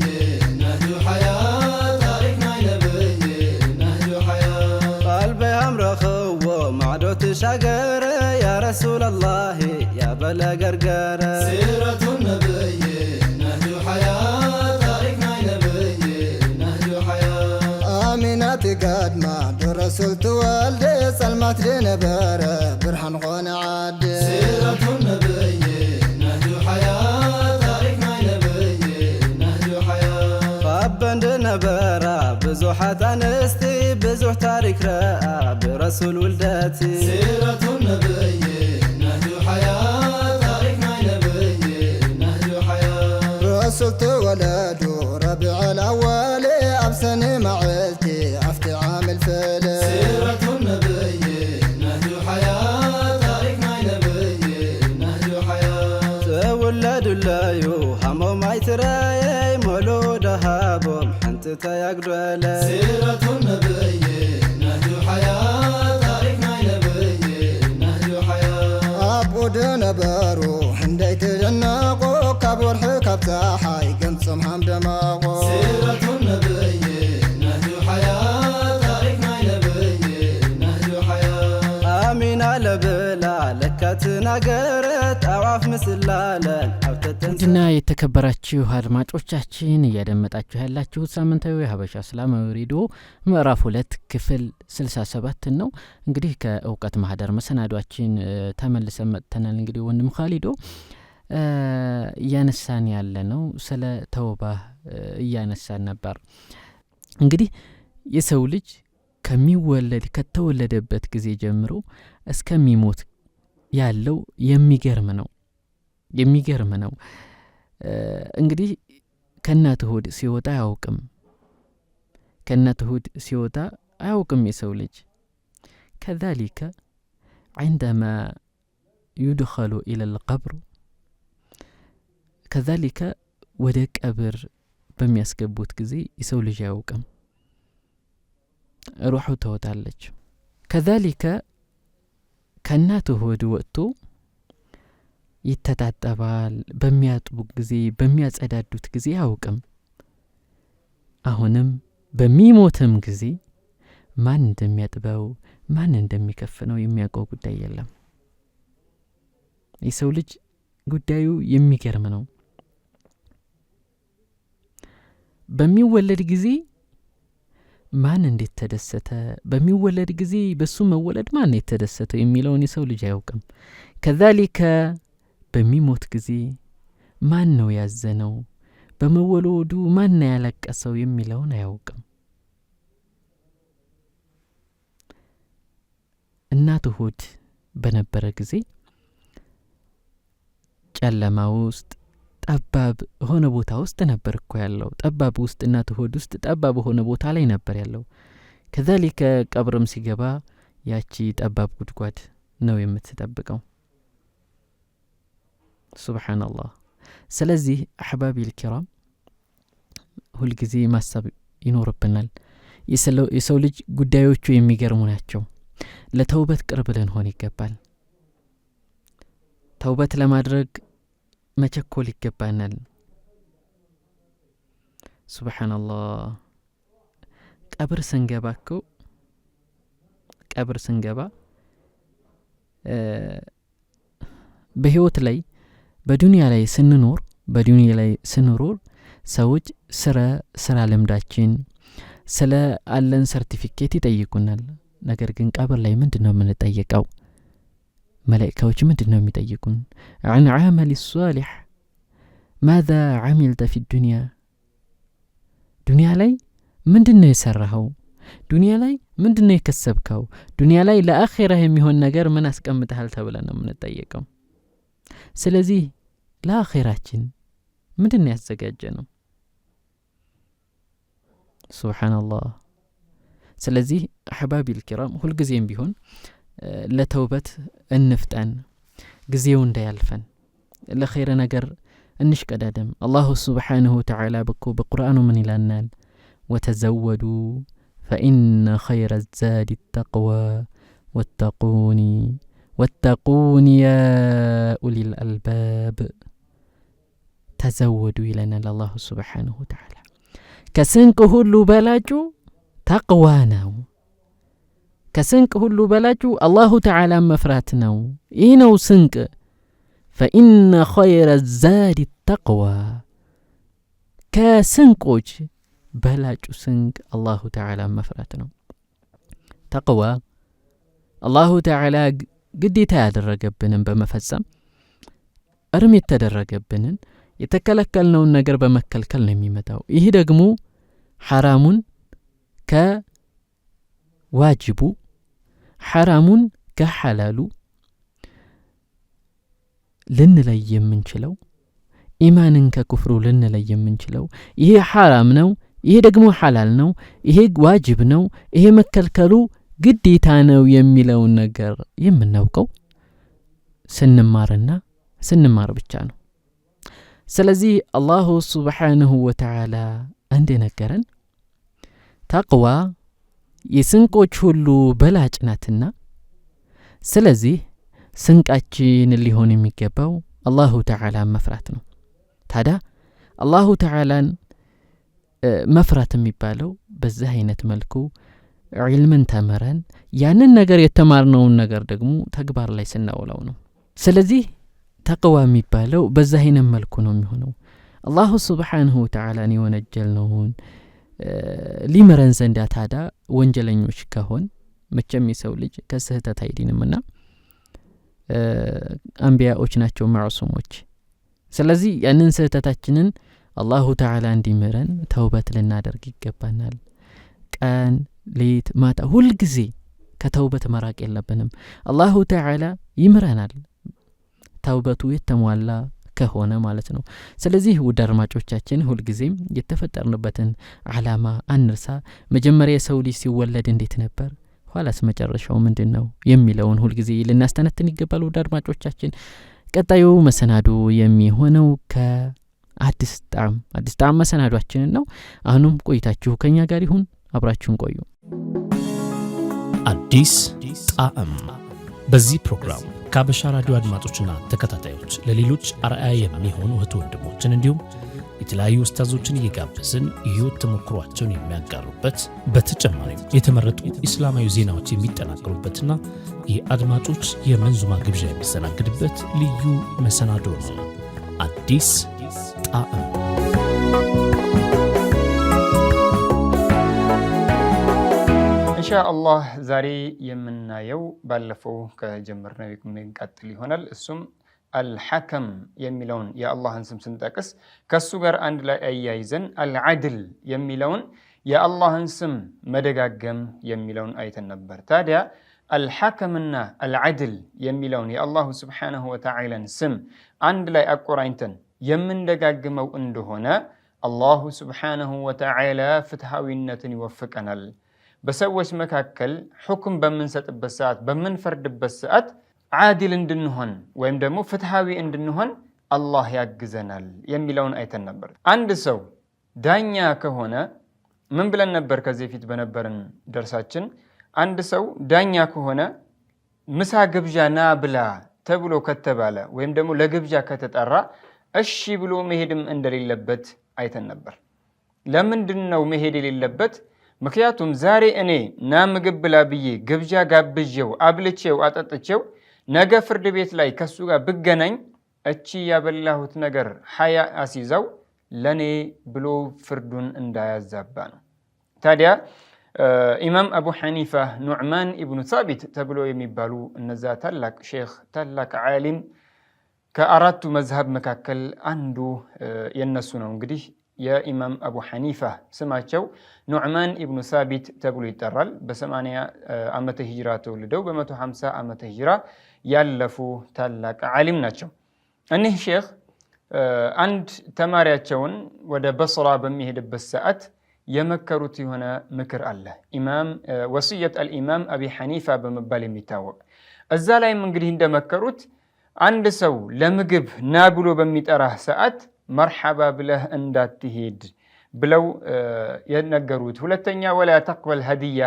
نهج حياة تاركنا نبي نهج حياة قلبي أمرخو معدو تشاقر يا رسول الله يا بلا قرقرة سيرة النبي نهج حياة تاركنا نبي نهج حياة آمنة قدمة برسول تولدي سلمت لنبره برهن غون عادي سيرة النبي نهج حياة تاركنا نبي نهج حياة قبند نبرة بزوحة أنستي بزوح تارك رأى برسول ولدتي سيرة النبي نهج حياة تاركنا نبي نهج حياة رسول تولدوا ربيع الأول أبسني معلتي أفتي عام الفيل سيرة النبي نهج حياة تاركنا نبي نهج حياة تولدوا لايو همو ما يتراي مولود هابهم حنت تيقدولي سيرة النبي نهج حياة تاركنا نبي نهج حياة أبود نبرو هنديت جناقو كبر حكب تاحي قمصم هم دماغو سيرة النبي نهج حياة تاركنا نبي نهج حياة آمين لبلا لكتنا قرت أعرف مسلالن أو تتنسى ውድና የተከበራችሁ አድማጮቻችን እያደመጣችሁ ያላችሁት ሳምንታዊ የሀበሻ እስላማዊ ሬዲዮ ምዕራፍ 2 ክፍል 67 ነው። እንግዲህ ከእውቀት ማህደር መሰናዷችን ተመልሰን መጥተናል። እንግዲህ ወንድም ካሊዶ እያነሳን ያለ ነው ስለ ተውባ እያነሳን ነበር። እንግዲህ የሰው ልጅ ከተወለደበት ጊዜ ጀምሮ እስከሚሞት ያለው የሚገርም ነው። የሚገርም ነው። እንግዲህ ከእናት ሆድ ሲወጣ አያውቅም። ከእናት ሆድ ሲወጣ አያውቅም የሰው ልጅ። كذلك عندما يدخل إلى القبر كذلك ወደ ቀብር በሚያስገቡት ጊዜ የሰው ልጅ አያውቅም፣ ሩሑ ትወጣለች። كذلك ከእናቱ ሆድ ወጥቶ ይተጣጠባል። በሚያጥቡ ጊዜ በሚያጸዳዱት ጊዜ አያውቅም። አሁንም በሚሞትም ጊዜ ማን እንደሚያጥበው ማን እንደሚከፍነው የሚያውቀው ጉዳይ የለም። የሰው ልጅ ጉዳዩ የሚገርም ነው። በሚወለድ ጊዜ ማን እንዴት ተደሰተ፣ በሚወለድ ጊዜ በሱ መወለድ ማን የተደሰተው የሚለውን የሰው ልጅ አያውቅም። ከዛሊከ በሚሞት ጊዜ ማን ነው ያዘነው፣ በመወለዱ ማን ነው ያለቀሰው የሚለውን አያውቅም። እናቱ ሆድ በነበረ ጊዜ ጨለማ ውስጥ ጠባብ ሆነ ቦታ ውስጥ ነበር እኮ ያለው። ጠባብ ውስጥ እናቱ ሆድ ውስጥ ጠባብ ሆነ ቦታ ላይ ነበር ያለው። ከዛሊከ ቀብርም ሲገባ ያቺ ጠባብ ጉድጓድ ነው የምትጠብቀው። ሱብሃንአላህ። ስለዚህ አሕባቢ ልኪራም ሁልጊዜ ማሰብ ይኖርብናል። የሰው ልጅ ጉዳዮቹ የሚገርሙ ናቸው። ለተውበት ቅርብ ልንሆን ይገባል። ተውበት ለማድረግ መቸኮል ይገባናል። ሱብሃንአላህ። ቀብር ስንገባ እኮ ቀብር ስንገባ በህይወት ላይ በዱንያ ላይ ስንኖር በዱንያ ላይ ስንኖር ሰዎች ስራ ልምዳችን ስለ አለን ሰርቲፊኬት ይጠይቁናል። ነገር ግን ቀብር ላይ ምንድነው የምንጠየቀው? መላኢካዎች ምንድነው የሚጠይቁን? عن عمل الصالح ماذا عملت في الدنيا ዱንያ ላይ ምንድነው የሰራኸው? ዱንያ ላይ ምንድነው የከሰብከው? ዱንያ ላይ ለአኺራ የሚሆን ነገር ምን አስቀምጠሃል ተብለን ነው የምንጠየቀው። ስለዚህ ለአኺራችን ምንድነው ያዘጋጀነው? ሱብሃንአላህ። ስለዚህ አሕባቢል ኪራም ሁልጊዜም ቢሆን ለተውበት እንፍጠን፣ ጊዜው እንዳያልፈን፣ ለኸይር ነገር እንሽቀዳደም። አላሁ ሱብሓነሁ ወተዓላ በቁርአኑ ምን ይላናል? ወተዘወዱ ፈኢነ ኸይረ ዛዲ ተቅዋ ወተቁኒ ያ ኡሊል አልባብ። ተዘወዱ ይለናል አላሁ ሱብሓነሁ ወተዓላ። ከስንቅ ሁሉ በላጩ ተቅዋ ነው። ከስንቅ ሁሉ በላጩ አላሁ ተዓላ መፍራት ነው። ይህ ነው ስንቅ። ፈኢነ ኸይረ ዛዲ ተቅዋ፣ ከስንቆች በላጩ ስንቅ አላሁ ተዓላ መፍራት ነው። ተቅዋ አላሁ ተዓላ ግዴታ ያደረገብንን በመፈጸም እርም የተደረገብንን የተከለከልነውን ነገር በመከልከል ነው የሚመጣው። ይህ ደግሞ ሐራሙን ከዋጅቡ ሐራሙን ከሐላሉ ልንለይ የምንችለው፣ ኢማንን ከኩፍሩ ልንለይ የምንችለው፣ ይሄ ሐራም ነው፣ ይሄ ደግሞ ሐላል ነው፣ ይሄ ዋጅብ ነው፣ ይሄ መከልከሉ ግዴታ ነው የሚለውን ነገር የምናውቀው ስንማርና ስንማር ብቻ ነው። ስለዚህ አላሁ ሱብሓነሁ ወተዓላ እንደነገረን ተቅዋ የስንቆች ሁሉ በላጭ ናትና፣ ስለዚህ ስንቃችን ሊሆን የሚገባው አላሁ ተዓላ መፍራት ነው። ታዲያ አላሁ ተዓላን መፍራት የሚባለው በዚህ አይነት መልኩ ዒልምን ተምረን ያንን ነገር የተማርነውን ነገር ደግሞ ተግባር ላይ ስናውለው ነው። ስለዚህ ተቅዋ የሚባለው በዛ አይነት መልኩ ነው የሚሆነው። አላሁ ሱብሓነሁ ወተዓላን የወነጀልነውን ሊምረን ዘንዳ ታዲያ ወንጀለኞች ከሆን መቼም የሰው ልጅ ከስህተት አይድንምና አንቢያዎች ናቸው ማዕሱሞች። ስለዚህ ያንን ስህተታችንን አላሁ ተዓላ እንዲምረን ተውበት ልናደርግ ይገባናል። ቀን ሌት ማታ ሁልጊዜ ከተውበት መራቅ የለብንም። አላሁ ተዓላ ይምረናል ተውበቱ የተሟላ ከሆነ ማለት ነው። ስለዚህ ውድ አድማጮቻችን ሁልጊዜም የተፈጠርንበትን ዓላማ አንርሳ። መጀመሪያ የሰው ልጅ ሲወለድ እንዴት ነበር፣ ኋላስ መጨረሻው ምንድነው የሚለውን ሁልጊዜ ልናስተነትን ይገባል። ውድ አድማጮቻችን ቀጣዩ መሰናዶ የሚሆነው ከአዲስ ጣዕም አዲስ ጣዕም መሰናዷችንን ነው። አሁንም ቆይታችሁ ከኛ ጋር ይሁን፣ አብራችሁን ቆዩ። አዲስ ጣዕም በዚህ ፕሮግራም ከሀበሻ ራዲዮ አድማጮችና ተከታታዮች ለሌሎች አርአያ የሚሆኑ እህት ወንድሞችን እንዲሁም የተለያዩ ኡስታዞችን እየጋበዝን የህይወት ተሞክሯቸውን የሚያጋሩበት፣ በተጨማሪም የተመረጡ እስላማዊ ዜናዎች የሚጠናቀሩበትና የአድማጮች የመንዙማ ግብዣ የሚስተናግድበት ልዩ መሰናዶ ነው። አዲስ ጣዕም። ኢንሻአላህ ዛሬ የምናየው ባለፈው ከጀመርነው የምንቀጥል ይሆናል። እሱም አልሐከም የሚለውን የአላህን ስም ስንጠቅስ ከሱ ጋር አንድ ላይ አያይዘን አልዓድል የሚለውን የአላህን ስም መደጋገም የሚለውን አይተን ነበር። ታዲያ አልሐከምና አልዓድል የሚለውን የአላሁ ስብሓነሁ ወተዓላን ስም አንድ ላይ አቆራኝተን የምንደጋግመው እንደሆነ አላሁ ስብሓነሁ ወተዓላ ፍትሃዊነትን ይወፍቀናል። በሰዎች መካከል ሁክም በምንሰጥበት ሰዓት በምንፈርድበት ሰዓት ዓዲል እንድንሆን ወይም ደግሞ ፍትሃዊ እንድንሆን አላህ ያግዘናል የሚለውን አይተን ነበር። አንድ ሰው ዳኛ ከሆነ ምን ብለን ነበር ከዚህ በፊት በነበረን ደርሳችን? አንድ ሰው ዳኛ ከሆነ ምሳ ግብዣ ና ብላ ተብሎ ከተባለ ወይም ደግሞ ለግብዣ ከተጠራ እሺ ብሎ መሄድም እንደሌለበት አይተን ነበር። ለምንድን ነው መሄድ የሌለበት? ምክንያቱም ዛሬ እኔ ና ምግብ ብላ ብዬ ግብዣ ጋብዤው አብልቼው አጠጥቼው ነገ ፍርድ ቤት ላይ ከሱ ጋር ብገናኝ እቺ ያበላሁት ነገር ሐያ አሲዛው ለኔ ብሎ ፍርዱን እንዳያዛባ ነው። ታዲያ ኢማም አቡ ሐኒፋ ኑዕማን ኢብኑ ሳቢት ተብሎ የሚባሉ እነዛ ታላቅ ሼኽ ታላቅ ዓሊም ከአራቱ መዝሀብ መካከል አንዱ የነሱ ነው። እንግዲህ የኢማም አቡ ሐኒፋ ስማቸው ኑዕማን ኢብኑ ሳቢት ተብሎ ይጠራል። በ80 ዓመተ ሂጅራ ተወልደው በ150 ዓመተ ሂጅራ ያለፉ ታላቅ ዓሊም ናቸው። እኒህ ሼኽ አንድ ተማሪያቸውን ወደ በስራ በሚሄድበት ሰዓት የመከሩት የሆነ ምክር አለ። ኢማም ወስየት አልኢማም አቢ ሐኒፋ በመባል የሚታወቅ እዛ ላይም እንግዲህ እንደመከሩት አንድ ሰው ለምግብ ና ብሎ በሚጠራህ ሰዓት መርሐባ ብለህ እንዳትሄድ ብለው የነገሩት። ሁለተኛ ወላ ተቅበል ሀዲያ፣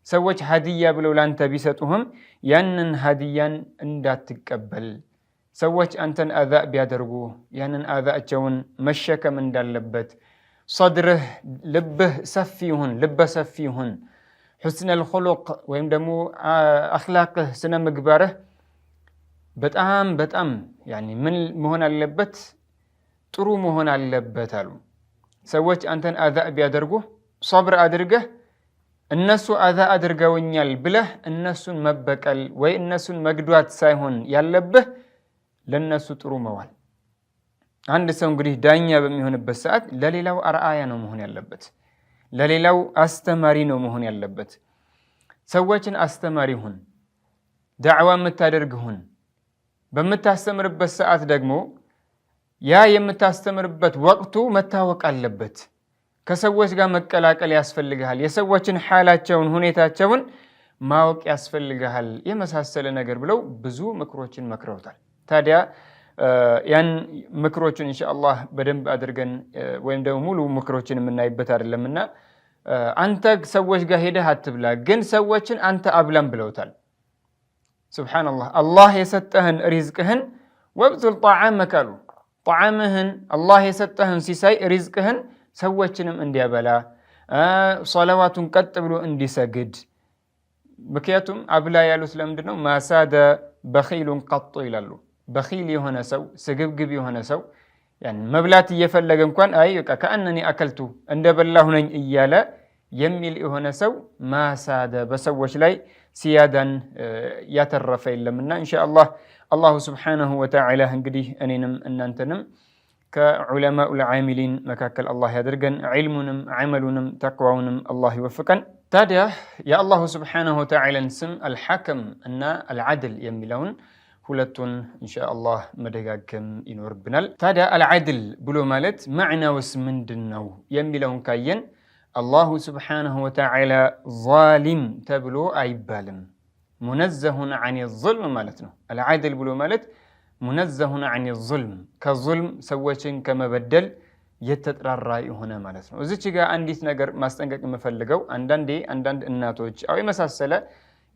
ሰዎች ሀዲያ ብለው ላንተ ቢሰጡህም ያንን ሀዲያን እንዳትቀበል፣ ሰዎች አንተን አዛ ቢያደርጉ ያንን አዛቸውን መሸከም እንዳለበት፣ ሰድርህ ልብህ ሰፊ ይሁን፣ ልበ ሰፊ ይሁን፣ ሑስነል ኹሉቅ ወይም ደግሞ አኽላቅህ ስነ ምግባርህ በጣም በጣም ያኒ ምን መሆን አለበት? ጥሩ መሆን አለበት አሉ። ሰዎች አንተን አዛ ቢያደርጉ ሶብር አድርገህ እነሱ አዛ አድርገውኛል ብለህ እነሱን መበቀል ወይ እነሱን መግዷት ሳይሆን ያለብህ ለነሱ ጥሩ መዋል። አንድ ሰው እንግዲህ ዳኛ በሚሆንበት ሰዓት ለሌላው አርአያ ነው መሆን ያለበት፣ ለሌላው አስተማሪ ነው መሆን ያለበት። ሰዎችን አስተማሪ ሁን፣ ዳዕዋ የምታደርግ ሁን። በምታስተምርበት ሰዓት ደግሞ ያ የምታስተምርበት ወቅቱ መታወቅ አለበት። ከሰዎች ጋር መቀላቀል ያስፈልግሃል። የሰዎችን ሓላቸውን ሁኔታቸውን ማወቅ ያስፈልግሃል። የመሳሰለ ነገር ብለው ብዙ ምክሮችን መክረውታል። ታዲያ ያን ምክሮችን ኢንሻአላህ በደንብ አድርገን ወይም ደግሞ ሙሉ ምክሮችን የምናይበት አይደለምና አንተ ሰዎች ጋር ሄደህ አትብላ፣ ግን ሰዎችን አንተ አብላም ብለውታል። ሱብሓነላህ፣ አላህ የሰጠህን ሪዝቅህን ወብዙል ጣዓመክ አሉ። ጣዓምህን አላህ የሰጠህን ሲሳይ ሪዝቅህን ሰዎችንም እንዲያበላ ሰለዋቱን ቀጥ ብሎ እንዲሰግድ። ምክንያቱም አብላ ያሉት ለምንድን ነው? ማሳደ በኺሉን ቀጡ ይላሉ። በኺል የሆነ ሰው ስግብግብ የሆነ ሰው መብላት እየፈለገ እንኳን አይ በቃ ከአነኒ አከልቱ እንደበላሁ ነኝ እያለ የሚል የሆነ ሰው ማሳደ በሰዎች ላይ ሲያዳን ያተረፈ የለምና ኢንሻአላህ አላሁ ስብሓነሁ ወተዓላ እንግዲህ እኔንም እናንተንም ከዑለማኡል ዓሚሊን መካከል አላህ ያድርገን። ዒልሙንም ዐመሉንም ተቅዋውንም አላህ ይወፍቀን። ታዲያ የአላሁ ስብሓነሁ ወተዓላን ስም አልሐከም እና አልዓድል የሚለውን ሁለቱን ኢንሻአላህ መደጋገም ይኖርብናል። ታዲያ አልዓድል ብሎ ማለት ማዕናውስ ምንድን ነው የሚለውን ካየን አላሁ ስብሓነሁ ወተዓላ ዛሊም ተብሎ አይባልም። ሙነዘሁን ዐን ዙልም ማለት ነው። አልዓድል ብሎ ማለት ሙነዘሁን ዐን ዙልም፣ ከዙልም ሰዎችን ከመበደል የተጥራራ የሆነ ማለት ነው። እዚች ጋር አንዲት ነገር ማስጠንቀቅ የምፈልገው አንዳንዴ አንዳንድ እናቶች አው የመሳሰለ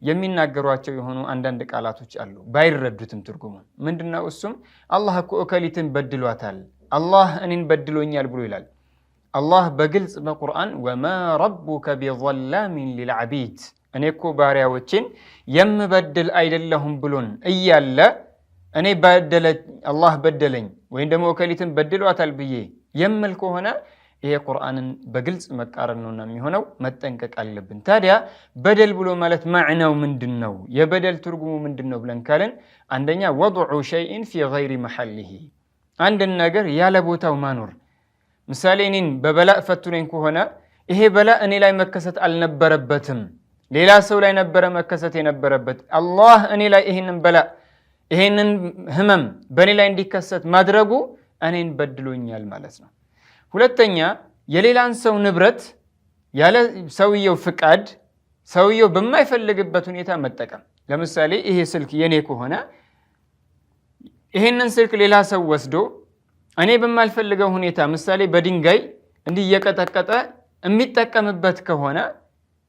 የሚናገሯቸው የሆኑ አንዳንድ ቃላቶች አሉ፣ ባይረዱትም ትርጉሙን። ምንድነው እሱም? አላህ እኮ እከሊትን በድሏታል፣ አላህ እኔን በድሎኛል ብሎ ይላል። አላህ በግልጽ በቁርአን ወማ ረቡከ ቢዘላሚን ሊልዓቢድ፣ እኔ እኮ ባሪያዎችን የምበድል አይደለሁም ብሎን እያለ እኔ አላህ በደለኝ ወይም ደግሞ እከሊትን በድሏታል ብዬ የምል ከሆነ ይሄ ቁርአንን በግልጽ መቃረን ነውና የሚሆነው፣ መጠንቀቅ አለብን። ታዲያ በደል ብሎ ማለት ማዕናው ምንድን ነው? የበደል ትርጉሙ ምንድን ነው ብለን ካልን አንደኛ ወድዑ ሸይእን ፊ ገይሪ መሐሊሂ፣ አንድን ነገር ያለ ቦታው ማኖር። ምሳሌ እኔን በበላእ ፈትኖኝ ከሆነ ይሄ በላእ እኔ ላይ መከሰት አልነበረበትም፣ ሌላ ሰው ላይ ነበረ መከሰት የነበረበት። አላህ እኔ ላይ ይሄንን በላእ ይሄንን ህመም በእኔ ላይ እንዲከሰት ማድረጉ እኔን በድሎኛል ማለት ነው። ሁለተኛ የሌላን ሰው ንብረት ያለ ሰውየው ፍቃድ ሰውየው በማይፈልግበት ሁኔታ መጠቀም። ለምሳሌ ይሄ ስልክ የኔ ከሆነ ይሄንን ስልክ ሌላ ሰው ወስዶ እኔ በማልፈልገው ሁኔታ ምሳሌ በድንጋይ እንዲህ እየቀጠቀጠ የሚጠቀምበት ከሆነ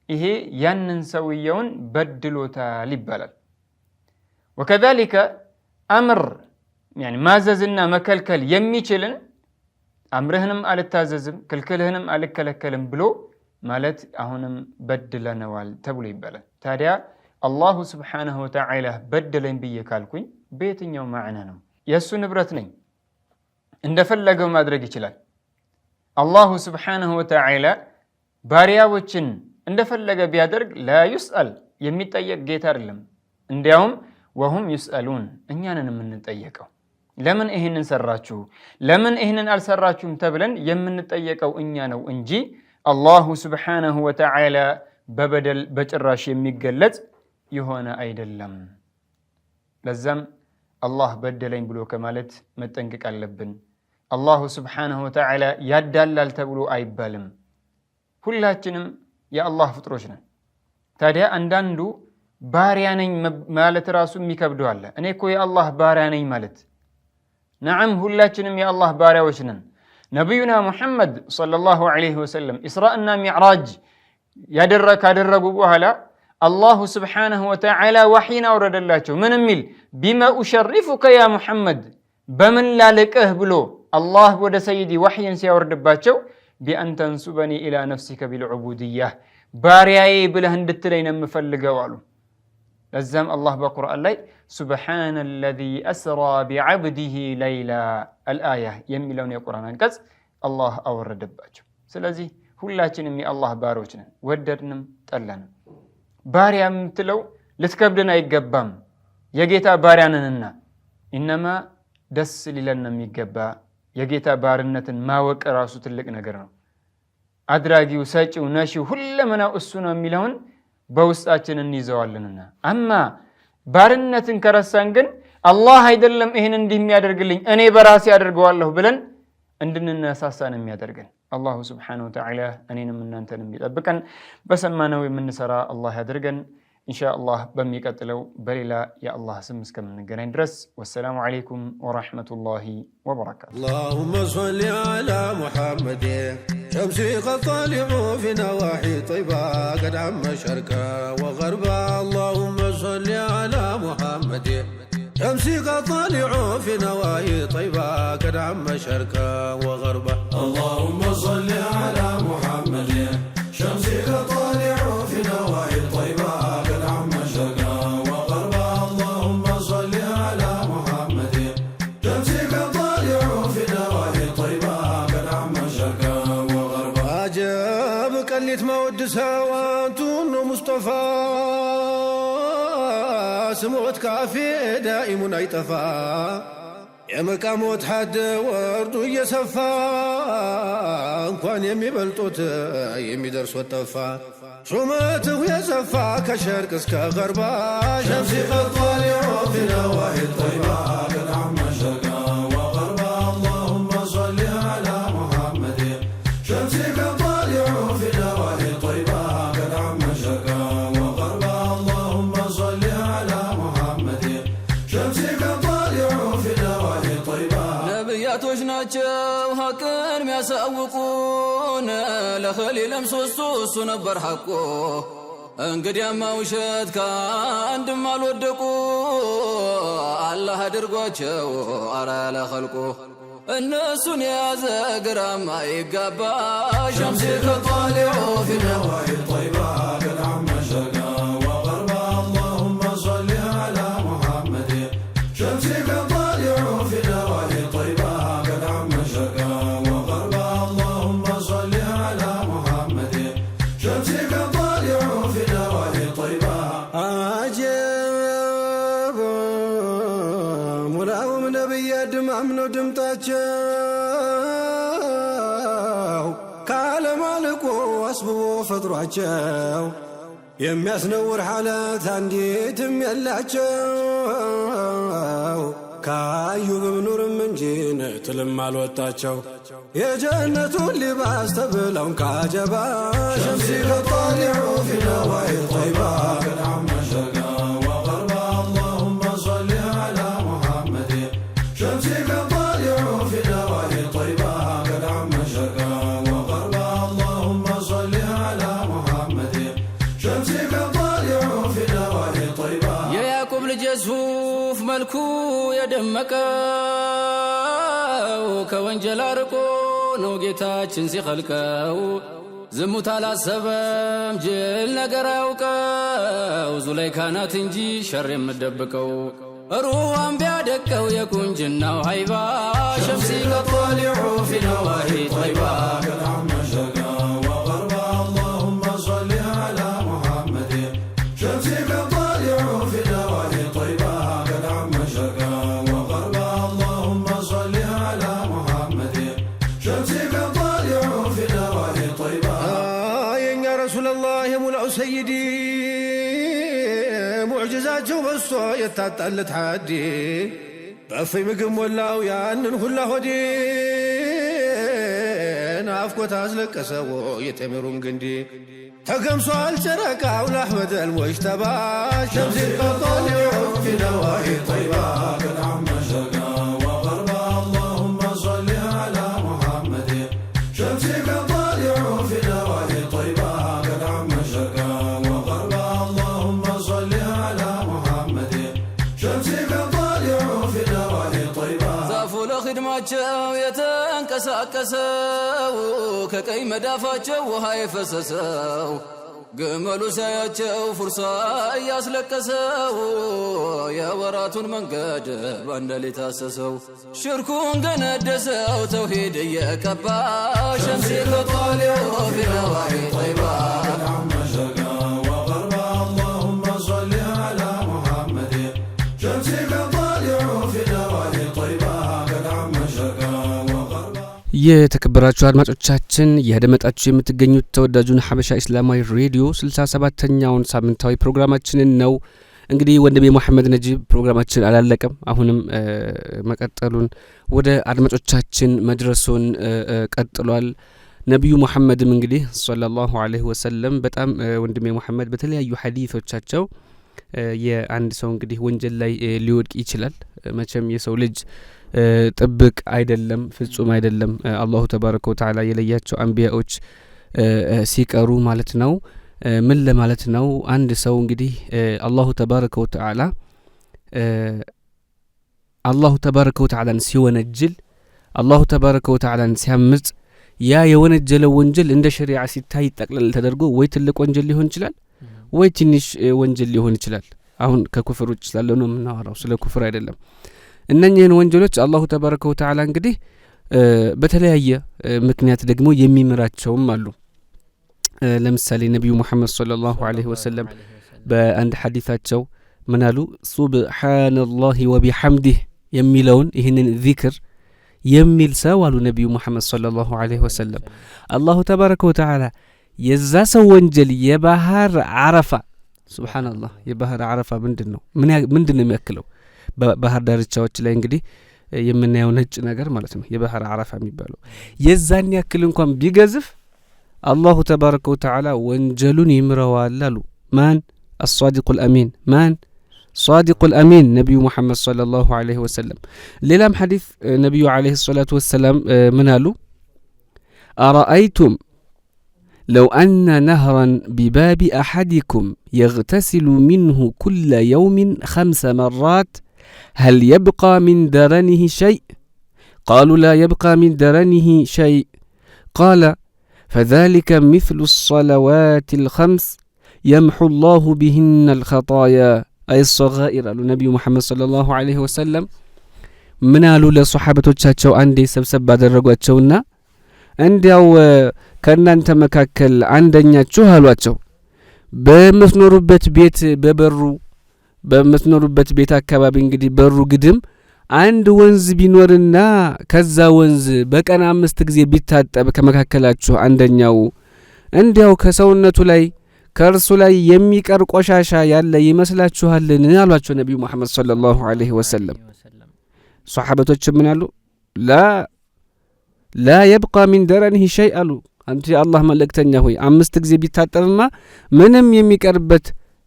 ይሄ ያንን ሰውየውን በድሎታል ይባላል። ወከዛሊከ አምር ማዘዝና መከልከል የሚችልን አምርህንም አልታዘዝም ክልክልህንም አልከለከልም ብሎ ማለት አሁንም በድለነዋል ተብሎ ይባላል። ታዲያ አላሁ ስብሓነሁ ወተዓላ በደለኝ ብዬ ካልኩኝ በየትኛው ማዕና ነው? የእሱ ንብረት ነኝ፣ እንደፈለገው ማድረግ ይችላል። الله سبحانه وتعالى ባሪያዎችን እንደፈለገ ቢያደርግ لا يسأل የሚጠየቅ ጌታ አይደለም። እንዲያውም وهم يسألون እኛንን የምንጠየቀው ለምን ይህንን ሰራችሁ፣ ለምን ይህንን አልሰራችሁም ተብለን የምንጠየቀው እኛ ነው እንጂ الله سبحانه وتعالى በበደል በጭራሽ የሚገለጽ የሆነ አይደለም። ለዛም አላህ በደለኝ ብሎ ከማለት መጠንቀቅ አለብን። አላሁ ስብሓነሁ ወተዓላ ያዳላል ተብሎ አይባልም። ሁላችንም የአላህ ፍጥሮች ነን። ታዲያ አንዳንዱ ባሪያ ነኝ ማለት ራሱ የሚከብደው አለ። እኔ እኮ የአላህ ባሪያ ነኝ ማለት ነዓም፣ ሁላችንም የአላህ ባሪያዎች ነን። ነቢዩና ሙሐመድ ሰለላሁ ዐለይሂ ወሰለም ኢስራእና ሚዕራጅ ካደረጉ በኋላ አላሁ ስብሓነሁ ወተዓላ ዋሕይን አውረደላቸው። ምን የሚል ቢመ ኡሸሪፉከ ያ ሙሐመድ፣ በምን ላልቅህ ብሎ አላህ ወደ ሰይዲ ዋሕይን ሲያወርድባቸው ቢአን ተንሱበኒ ኢላ ነፍሲከ ቢልዑቡድያህ ባሪያዬ ብለህ እንድትለኝ ነው የምፈልገው አሉ። ለዛም አላህ በቁርአን ላይ ሱብሓነ ለዚ አስራ ቢዐብዲሂ ለይላ አልአያ የሚለውን የቁርአን አንቀጽ አላህ አወረደባቸው። ስለዚህ ሁላችንም የአላህ ባሮች ነን፣ ወደድንም ጠላንም። ባሪያ የምትለው ልትከብድን አይገባም፣ የጌታ ባሪያ ነንና። ኢነማ ደስ ሊለን ነው የሚገባ። የጌታ ባርነትን ማወቅ ራሱ ትልቅ ነገር ነው። አድራጊው፣ ሰጪው፣ ነሺው ሁለመናው እሱ ነው የሚለውን በውስጣችን እንይዘዋለንና። አማ ባርነትን ከረሳን ግን አላህ አይደለም ይህን እንዲህ የሚያደርግልኝ እኔ በራሴ አደርገዋለሁ ብለን እንድንነሳሳ ነው የሚያደርገን። አላሁ ስብሓነሁ ወተዓላ እኔንም እናንተንም ይጠብቀን፣ በሰማነው የምንሰራ አላህ ያደርገን። ኢንሻአላህ በሚቀጥለው በሌላ የአላህ ስም እስከምንገናኝ ድረስ ወሰላሙ ዓለይኩም ወረሕመቱላሂ ወበረካቱ። اللهم صل على محمد شمسي قد طالع في نواحي طيبة قد عم شرقا وغربا اللهم صل على محمد شمسي قد طالع في نواحي طيبة قد عم شرقا وغربا اللهم صل على محمد شمسي قد طالع في نواحي طيبة قد عم شرقا وغربا اللهم صل على محمد شمسي قد طالع في نواحي طيبة قد عم شرقا وغربا عجب قلت ما ودسها وانتون مصطفى ስሞት ካፌ ዳኢሙን አይጠፋ የመቃሞት ሐድ ወርዱ እየሰፋ እንኳን የሚበልጡት የሚደርሶት ጠፋ ሹመትሁ የሰፋ ከሸርቅ እስከ ገርባ ሸምሲ قد طالع في نواحي الطيبة قد عم شرقا وغربا اللهم صل على محمد شمسي قد طالع في نواحي الطيبة قد عم شرقا وغربا اللهم صل على محمد شمسي قد طالع في نواحي الطيبة ነቢያቶች ናቸው ሐቅን ሚያሳውቁን ለኸሊልም ሶስቱ እሱ ነበር ሐቁ። እንግዲያማ ውሸት ከአንድም አልወደቁ አላህ አድርጓቸው አርአያ ለኸልቁ እነሱን የያዘ ግራም አይጋባ شمسي قد طالع في نواحي الطيبة قد عم شرقا وغربا اللهم صل على محمد شمسي قد طالع في نواحي الطيبة قد عم شرقا وغربا اللهم صل على محمد شمسي قد طالع في نواحي الطيبة عجب ሙላውም ነብይ ድማም ነው ድምጣቸው ከዓለም አልቆ አስብቦ ፈጥሯቸው የሚያስነውር ሓለት አንዲትም የላቸው ከአዩብም ኑርም እንጂ ንትልም አልወጣቸው የጀነቱን ሊባስ ተብለውን ካጀባ ሸምሲ ከጣሊዑ ፊ ነዋሒ ጠይባ قد عم شرقا وغربا اللهم صل على محمد شمسي قد طالع في نواحي طيبة قد عم شرقا وغربا اللهم صل على محمد شمسي قد طالع في نواحي طيبة የያዕቆብ ልጅ ዩሱፍ መልኩ የደመቀው ከወንጀል አርቆ ነው ጌታችን ሲኸልቀው። ዝሙት አላሰበም ጅል ነገር አያውቀው ዙለይካ ናት እንጂ ሸር የምትደብቀው። ሩዋን ቢያደቀው የቁንጅናው ሃይባ ሸምሲ ከጧሊዑ ፊ ነዋሂ ጦይባ። قد عم شرقا وغربا، اللهم صل على محمد. شمسك طالع في نواحي طيبة، قد عم شرقا وغربا، اللهم صل على محمد. شمسك طالع في نواحي طيبة. يا رسول الله የሙላው ሰይዲ፣ ሙዕጅዛቸው በዝቶ የታጣለት ሐዲ፣ በእፍኝ ምግብ ሞላው ያንን ሁላ ሆዲ፣ ናፍቆት አስለቀሰው የተምሩን ግንዲ፣ ተገምሷል ጨረቃው ለአሕመድ አልሙጅተባ። شمسك طالع في نواحي طيبة، قد عم شرقا وغربا، اللهم صل على محمد. شمسك طالع في نواحي طيبة، قد عم شرقا وغربا، اللهم صل على محمد. شمسك طالع في نواحي طيبة. ዛፉ ለኽድማቸው የተንቀሳቀሰው፣ ከቀኝ መዳፋቸው ውሃ የፈሰሰው፣ ግመሉ ሳያቸው ፉርሳ እያስለቀሰው፣ የወራቱን መንገድ በአንድ ሌሊት አሰሰው፣ ሽርኩን ገነደሰው ተውሂድ እየቀባ። شمسك طالع في نواحي طيبة. قد عم شرقا وغربا، اللهم صل على محمد. شمسك طالع في نواحي طيبة، قد عم شرقا وغربا. የተከበራችሁ አድማጮቻችን፣ እያደመጣችሁ የምትገኙት ተወዳጁን ሀበሻ እስላማዊ ሬዲዮ 67ኛውን ሳምንታዊ ፕሮግራማችንን ነው። እንግዲህ ወንድሜ መሐመድ ነጂብ፣ ፕሮግራማችን አላለቀም። አሁንም መቀጠሉን ወደ አድማጮቻችን መድረሱን ቀጥሏል። ነቢዩ ሙሐመድም እንግዲህ ሰለላሁ ዐለይሂ ወሰለም በጣም ወንድሜ ሙሐመድ በተለያዩ ሐዲሶቻቸው የአንድ ሰው እንግዲህ ወንጀል ላይ ሊወድቅ ይችላል። መቼም የሰው ልጅ ጥብቅ አይደለም፣ ፍጹም አይደለም። አላሁ ተባረከ ወተዓላ የለያቸው አንቢያዎች ሲቀሩ ማለት ነው። ምን ለማለት ነው? አንድ ሰው እንግዲህ አላሁ ተባረከ ወተዓላን ሲወነጅል፣ አላሁ ተባረከ ወተዓላን ሲያምጽ፣ ያ የወነጀለው ወንጀል እንደ ሸሪዓ ሲታይ ጠቅለል ተደርጎ ወይ ትልቅ ወንጀል ሊሆን ይችላል ወይ ትንሽ ወንጀል ሊሆን ይችላል። አሁን ከኩፍር ውጭ ስላለ ነው የምናወራው፣ ስለ ኩፍር አይደለም። እነኚህን ወንጀሎች አላሁ ተባረከ ወተዓላ እንግዲህ በተለያየ ምክንያት ደግሞ የሚምራቸውም አሉ። ለምሳሌ ነቢዩ ሙሐመድ ሰለላሁ ዐለይሂ ወሰለም በአንድ ሐዲታቸው ምን አሉ? ሱብሓነላሂ ወቢሐምዲህ የሚለውን ይህንን ዚክር የሚል ሰው አሉ ነቢዩ ሙሐመድ ሰለላሁ ዐለይሂ ወሰለም፣ አላሁ ተባረከ ወተዓላ የዛ ሰው ወንጀል የባህር አረፋ፣ ሱብሓነላህ፣ የባህር አረፋ ምንድን ነው? ምንድን ነው የሚያክለው? በባህር ዳርቻዎች ላይ እንግዲህ የምናየው ነጭ ነገር ማለት ነው የባህር አረፋ የሚባለው። የዛን ያክል እንኳን ቢገዝፍ አላሁ ተባረከ ወተዓላ ወንጀሉን ይምረዋል አሉ። ማን? አሳዲቁ ልአሚን። ማን? ሳዲቁ ልአሚን ነቢዩ ሙሐመድ ሰለላሁ ዐለይሂ ወሰለም። ሌላም ሐዲስ ነቢዩ ዐለይሂ ሰላቱ ወሰላም ምን አሉ? أرأيتم لو أن نهرا بباب أحدكم يغتسل منه كل يوم خمس مرات، هل يبقى من درنه شيء؟ قالوا: لا يبقى من درنه شيء. قال: فذلك مثل الصلوات الخمس، يمحو الله بهن الخطايا، أي الصغائر አሉ ነቢዩ ሙሐመድ ሰለላሁ ዐለይሂ ወሰለም። ምን አሉ? ለሶሓበቶቻቸው አንዴ ሰብሰብ ባደረጓቸውና እንዲያው ከእናንተ መካከል አንደኛችሁ አሏቸው፣ በምትኖሩበት ቤት በበሩ፣ በምትኖሩበት ቤት አካባቢ እንግዲህ በሩ ግድም አንድ ወንዝ ቢኖርና ከዛ ወንዝ በቀን አምስት ጊዜ ቢታጠብ ከመካከላችሁ አንደኛው፣ እንዲያው ከሰውነቱ ላይ ከእርሱ ላይ የሚቀር ቆሻሻ ያለ ይመስላችኋልን? አሏቸው ነቢዩ ሙሐመድ ሰለላሁ ዐለይሂ ወሰለም። ሶሓበቶች ምን አሉ? لا لا يبقى من درنه شيء አሉ። አንቱ የአላህ መልእክተኛ ሆይ፣ አምስት ጊዜ ቢታጠብማ ምንም የሚቀርበት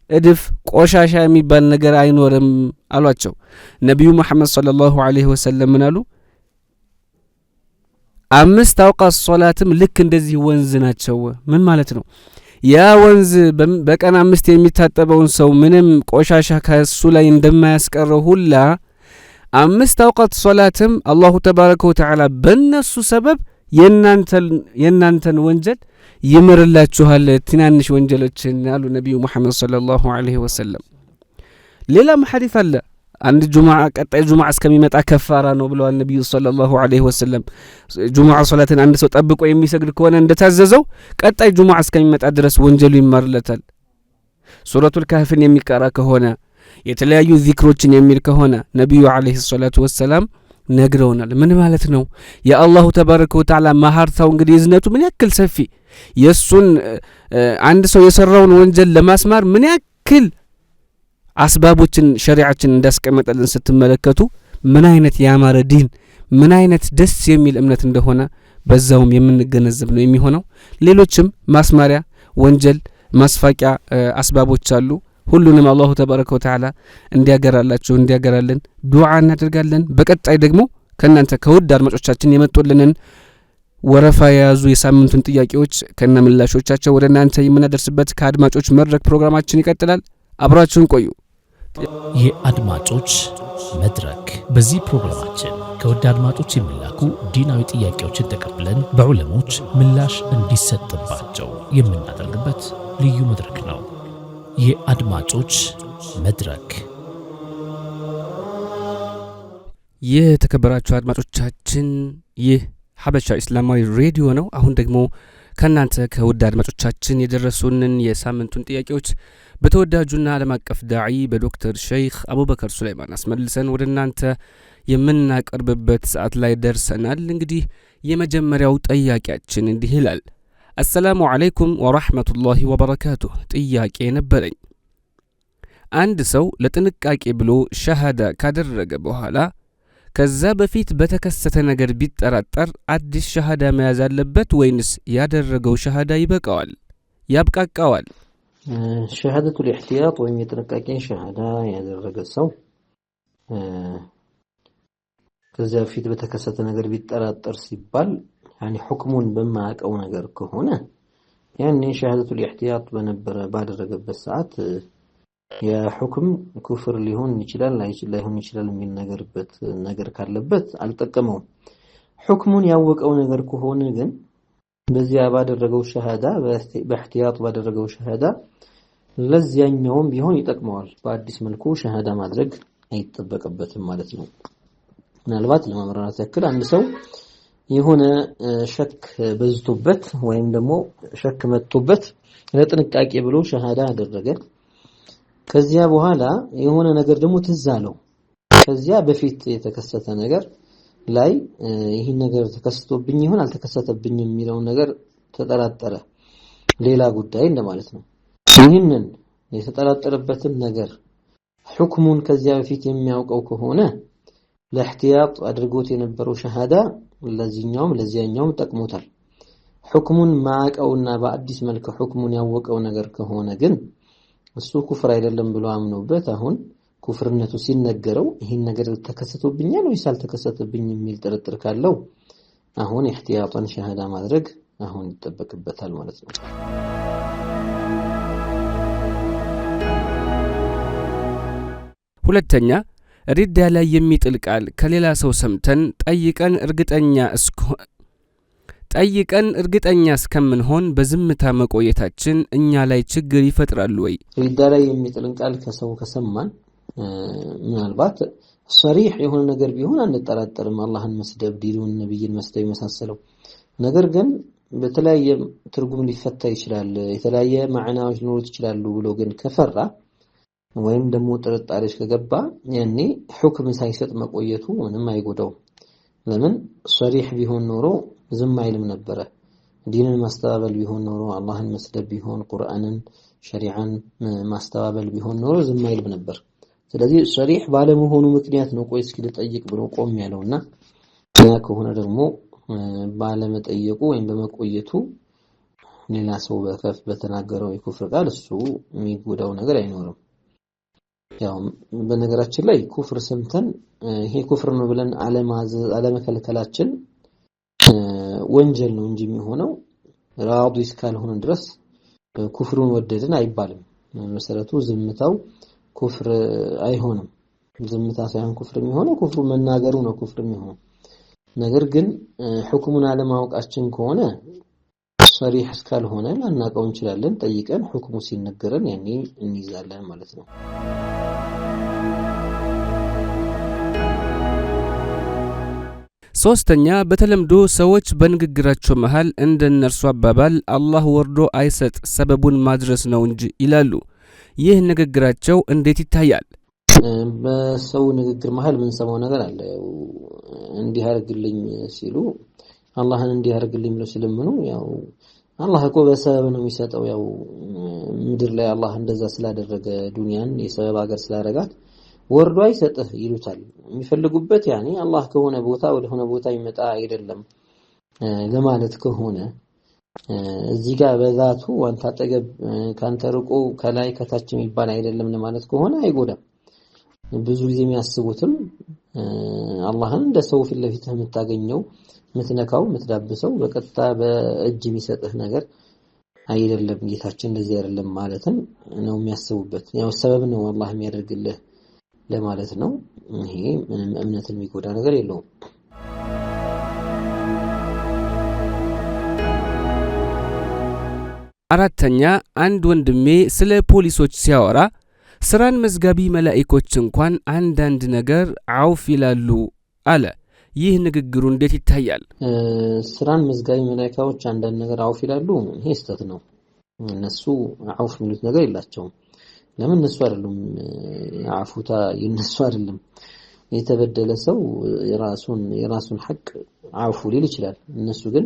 እድፍ ቆሻሻ የሚባል ነገር አይኖርም አሏቸው። ነቢዩ ሙሐመድ ሰለላሁ ዐለይሂ ወሰለም ምን አሉ? አምስት አውቃት ሶላትም ልክ እንደዚህ ወንዝ ናቸው። ምን ማለት ነው? ያ ወንዝ በቀን አምስት የሚታጠበውን ሰው ምንም ቆሻሻ ከሱ ላይ እንደማያስቀረው ሁላ፣ አምስት አውቃት ሶላትም አላሁ ተባረከ ወተዓላ በእነሱ ሰበብ የእናንተን ወንጀል ይምርላችኋል፣ ትናንሽ ወንጀሎችን አሉ ነቢዩ ሙሐመድ ሰለላሁ ዐለይሂ ወሰለም። ሌላም ሐዲስ አለ። አንድ ጁምዓ ቀጣይ ጁምዓ እስከሚመጣ ከፋራ ነው ብለዋል ነብዩ ሰለላሁ ዐለይሂ ወሰለም። ጁምዓ ሶላትን አንድ ሰው ጠብቆ የሚሰግድ ከሆነ እንደታዘዘው ቀጣይ ጁምዓ እስከሚመጣ ድረስ ወንጀሉ ይማርለታል። ሱረቱል ካህፍን የሚቀራ ከሆነ፣ የተለያዩ ዚክሮችን የሚል ከሆነ ነብዩ ዐለይሂ ሰላቱ ወሰላም ነግረውናል። ምን ማለት ነው? የአላሁ ተባረከ ወተዓላ መሀርታው እንግዲህ እዝነቱ ምን ያክል ሰፊ፣ የሱን አንድ ሰው የሰራውን ወንጀል ለማስማር ምን ያክል አስባቦችን ሸሪዓችን እንዳስቀመጠልን ስትመለከቱ ምን አይነት ያማረ ዲን፣ ምን አይነት ደስ የሚል እምነት እንደሆነ በዛውም የምንገነዘብ ነው የሚሆነው። ሌሎችም ማስማሪያ ወንጀል ማስፋቂያ አስባቦች አሉ። ሁሉንም አላሁ ተባረከ ወተዓላ እንዲያገራላችሁ እንዲያገራልን ዱዓ እናደርጋለን። በቀጣይ ደግሞ ከእናንተ ከውድ አድማጮቻችን የመጡልንን ወረፋ የያዙ የሳምንቱን ጥያቄዎች ከነምላሾቻቸው ወደ እናንተ የምናደርስበት ከአድማጮች መድረክ ፕሮግራማችን ይቀጥላል። አብራችሁን ቆዩ። የአድማጮች መድረክ። በዚህ ፕሮግራማችን ከውድ አድማጮች የሚላኩ ዲናዊ ጥያቄዎችን ተቀብለን በዑለሞች ምላሽ እንዲሰጥባቸው የምናደርግበት ልዩ መድረክ ነው። የአድማጮች መድረክ። የተከበራችሁ አድማጮቻችን፣ ይህ ሀበሻ እስላማዊ ሬዲዮ ነው። አሁን ደግሞ ከእናንተ ከውድ አድማጮቻችን የደረሱንን የሳምንቱን ጥያቄዎች በተወዳጁና ዓለም አቀፍ ዳዒ በዶክተር ሸይኽ አቡበከር ሱለይማን አስመልሰን ወደ እናንተ የምናቀርብበት ሰዓት ላይ ደርሰናል። እንግዲህ የመጀመሪያው ጠያቂያችን እንዲህ ይላል። አሰላሙ ዓለይኩም ወራህመቱላሂ ወበረካቱህ። ጥያቄ ነበረኝ። አንድ ሰው ለጥንቃቄ ብሎ ሸሃዳ ካደረገ በኋላ ከዛ በፊት በተከሰተ ነገር ቢጠራጠር አዲስ ሸሃዳ መያዝ አለበት ወይንስ ያደረገው ሸሃዳ ይበቃዋል፣ ያብቃቃዋል? ሸሃደቱል ኢሕቲያጥ ወይም የጥንቃቄን ሸሃዳ ያደረገ ሰው ከዚያ በፊት በተከሰተ ነገር ቢጠራጠር ሲባል ያኔ ሁክሙን በማያውቀው ነገር ከሆነ ያኔ ሸሃደቱል ኢሕቲያጥ በነበረ ባደረገበት ሰዓት የሁክም ኩፍር ሊሆን ይችላል ላይሆን ይችላል የሚል ነገርበት ነገር ካለበት አልጠቀመውም። ሁክሙን ያወቀው ነገር ከሆነ ግን በዚያ ባደረገው ሸሃዳ በኢሕቲያጥ ባደረገው ሸሃዳ ለዚያኛውም ቢሆን ይጠቅመዋል። በአዲስ መልኩ ሸሃዳ ማድረግ አይጠበቅበትም ማለት ነው። ምናልባት ለማብራራት ያክል አንድ ሰው የሆነ ሸክ በዝቶበት ወይም ደግሞ ሸክ መጥቶበት ለጥንቃቄ ብሎ ሸሃዳ አደረገ። ከዚያ በኋላ የሆነ ነገር ደግሞ ትዝ አለው። ከዚያ በፊት የተከሰተ ነገር ላይ ይህን ነገር ተከስቶብኝ ይሆን አልተከሰተብኝም የሚለውን ነገር ተጠራጠረ። ሌላ ጉዳይ እንደማለት ነው። ይህንን የተጠራጠረበትን ነገር ሁክሙን ከዚያ በፊት የሚያውቀው ከሆነ ለኢሕቲያጥ አድርጎት የነበረው ሸሃዳ ለዚህኛውም ለዚያኛውም ጠቅሞታል። ሁክሙን ማያውቀውና በአዲስ መልክ ሁክሙን ያወቀው ነገር ከሆነ ግን እሱ ኩፍር አይደለም ብሎ አምኖበት አሁን ኩፍርነቱ ሲነገረው ይህን ነገር ተከሰቶብኛል ወይስ አልተከሰተብኝም የሚል ጥርጥር ካለው አሁን ኢሕቲያጥን ሸሃዳ ማድረግ አሁን ይጠበቅበታል ማለት ነው። ሁለተኛ፣ ሪዳ ላይ የሚጥል ቃል ከሌላ ሰው ሰምተን ጠይቀን እርግጠኛ እስከምንሆን በዝምታ መቆየታችን እኛ ላይ ችግር ይፈጥራል ወይ? ሪዳ ላይ የሚጥልን ቃል ከሰው ከሰማን ምናልባት ሰሪሕ የሆነ ነገር ቢሆን አንጠራጠርም፣ አላህን መስደብ፣ ዲኑን፣ ነብይን መስደብ የመሳሰለው ነገር ግን በተለያየ ትርጉም ሊፈታ ይችላል፣ የተለያየ ማዕናዎች ሊኖሩት ይችላሉ ብሎ ግን ከፈራ ወይም ደግሞ ጥርጣሬዎች ከገባ ያኔ ሁክም ሳይሰጥ መቆየቱ ምንም አይጎዳውም። ለምን ሰሪሕ ቢሆን ኖሮ ዝም አይልም ነበረ። ዲንን ማስተባበል ቢሆን ኖሮ፣ አላህን መስደብ ቢሆን፣ ቁርአንን ሸሪዓን ማስተባበል ቢሆን ኖሮ ዝም አይልም ነበር። ስለዚህ ሰሪሕ ባለመሆኑ ምክንያት ነው ቆይ እስኪ ልጠይቅ ብሎ ቆም ያለውና ያ ከሆነ ደግሞ ባለመጠየቁ ወይም በመቆየቱ ሌላ ሰው በከፍ በተናገረው የኩፍር ቃል እሱ የሚጎዳው ነገር አይኖርም። ያው በነገራችን ላይ ኩፍር ሰምተን ይሄ ኩፍር ነው ብለን አለመከልከላችን ወንጀል ነው እንጂ የሚሆነው ራዲ እስካልሆነ ድረስ ኩፍሩን ወደድን አይባልም። መሰረቱ ዝምታው ኩፍር አይሆንም። ዝምታ ሳይሆን ኩፍር የሚሆነው ኩፍሩ መናገሩ ነው ኩፍር የሚሆነው። ነገር ግን ሁክሙን አለማወቃችን ከሆነ ሰሪሕ እስካልሆነ ላናውቀው እንችላለን። ጠይቀን ሁክሙ ሲነገረን ያኔ እንይዛለን ማለት ነው። ሶስተኛ፣ በተለምዶ ሰዎች በንግግራቸው መሃል እንደ እነርሱ አባባል አላህ ወርዶ አይሰጥ ሰበቡን ማድረስ ነው እንጂ ይላሉ። ይህ ንግግራቸው እንዴት ይታያል? በሰው ንግግር መሃል የምንሰማው ነገር አለ። እንዲህ አድርግልኝ ሲሉ አላህን እንዲህ አድርግልኝ ብለው ሲለምኑ ያው አላህ እኮ በሰበብ ነው የሚሰጠው። ያው ምድር ላይ አላህ እንደዛ ስላደረገ ዱንያን የሰበብ ሀገር ስላደረጋት ወርዶ አይሰጥህ ይሉታል። የሚፈልጉበት ያኔ አላህ ከሆነ ቦታ ወደ ሆነ ቦታ ይመጣ አይደለም ለማለት ከሆነ እዚህ ጋር በዛቱ አንተ አጠገብ ካንተ ርቆ ከላይ ከታች የሚባል አይደለም ለማለት ከሆነ አይጎዳም። ብዙ ጊዜ የሚያስቡትም አላህን እንደ ሰው ፊት ለፊት የምታገኘው የምትነካው የምትዳብሰው በቀጥታ በእጅ የሚሰጥህ ነገር አይደለም፣ ጌታችን እንደዚህ አይደለም ማለትም ነው የሚያስቡበት። ያው ሰበብ ነው አላህ የሚያደርግልህ ለማለት ነው። ይሄ ምንም እምነትን የሚጎዳ ነገር የለውም። አራተኛ፣ አንድ ወንድሜ ስለ ፖሊሶች ሲያወራ ስራን መዝጋቢ መላኢኮች እንኳን አንዳንድ ነገር አውፍ ይላሉ አለ። ይህ ንግግሩ እንዴት ይታያል? ስራን መዝጋቢ መላኢካዎች አንዳንድ ነገር አውፍ ይላሉ፣ ይሄ ስህተት ነው። እነሱ አውፍ የሚሉት ነገር የላቸውም። ለምን እነሱ አይደሉም አፉታ የነሱ አይደለም። የተበደለ ሰው የራሱን ሐቅ አውፉ ሊል ይችላል። እነሱ ግን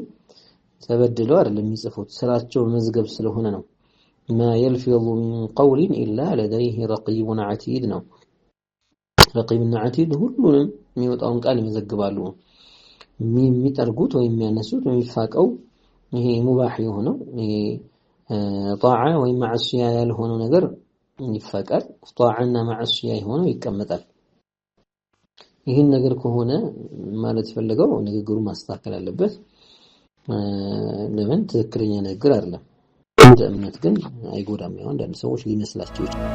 ተበድለው አይደለም የሚጽፉት፣ ስራቸው መዝገብ ስለሆነ ነው። ما يلفظ من قول إلا لديه رقيب عتيد ነው። ረቂብና ዓቲድ ሁሉንም የሚወጣውን ቃል ይመዘግባሉ። የሚጠርጉት ወይም የሚያነሱት የሚፋቀው ይሄ ሙባህ የሆነው ይሄ ጣዓ ወይም ማዕሲያ ያልሆነው ነገር ይፋቃል። ጣዓና ማዕሲያ የሆነው ይቀመጣል። ይህን ነገር ከሆነ ማለት የፈለገው ንግግሩ ማስተካከል አለበት። ለምን ትክክለኛ ንግግር አይደለም። እንደ እምነት ግን አይጎዳም። ያው አንዳንድ ሰዎች ሊመስላቸው ይችላል።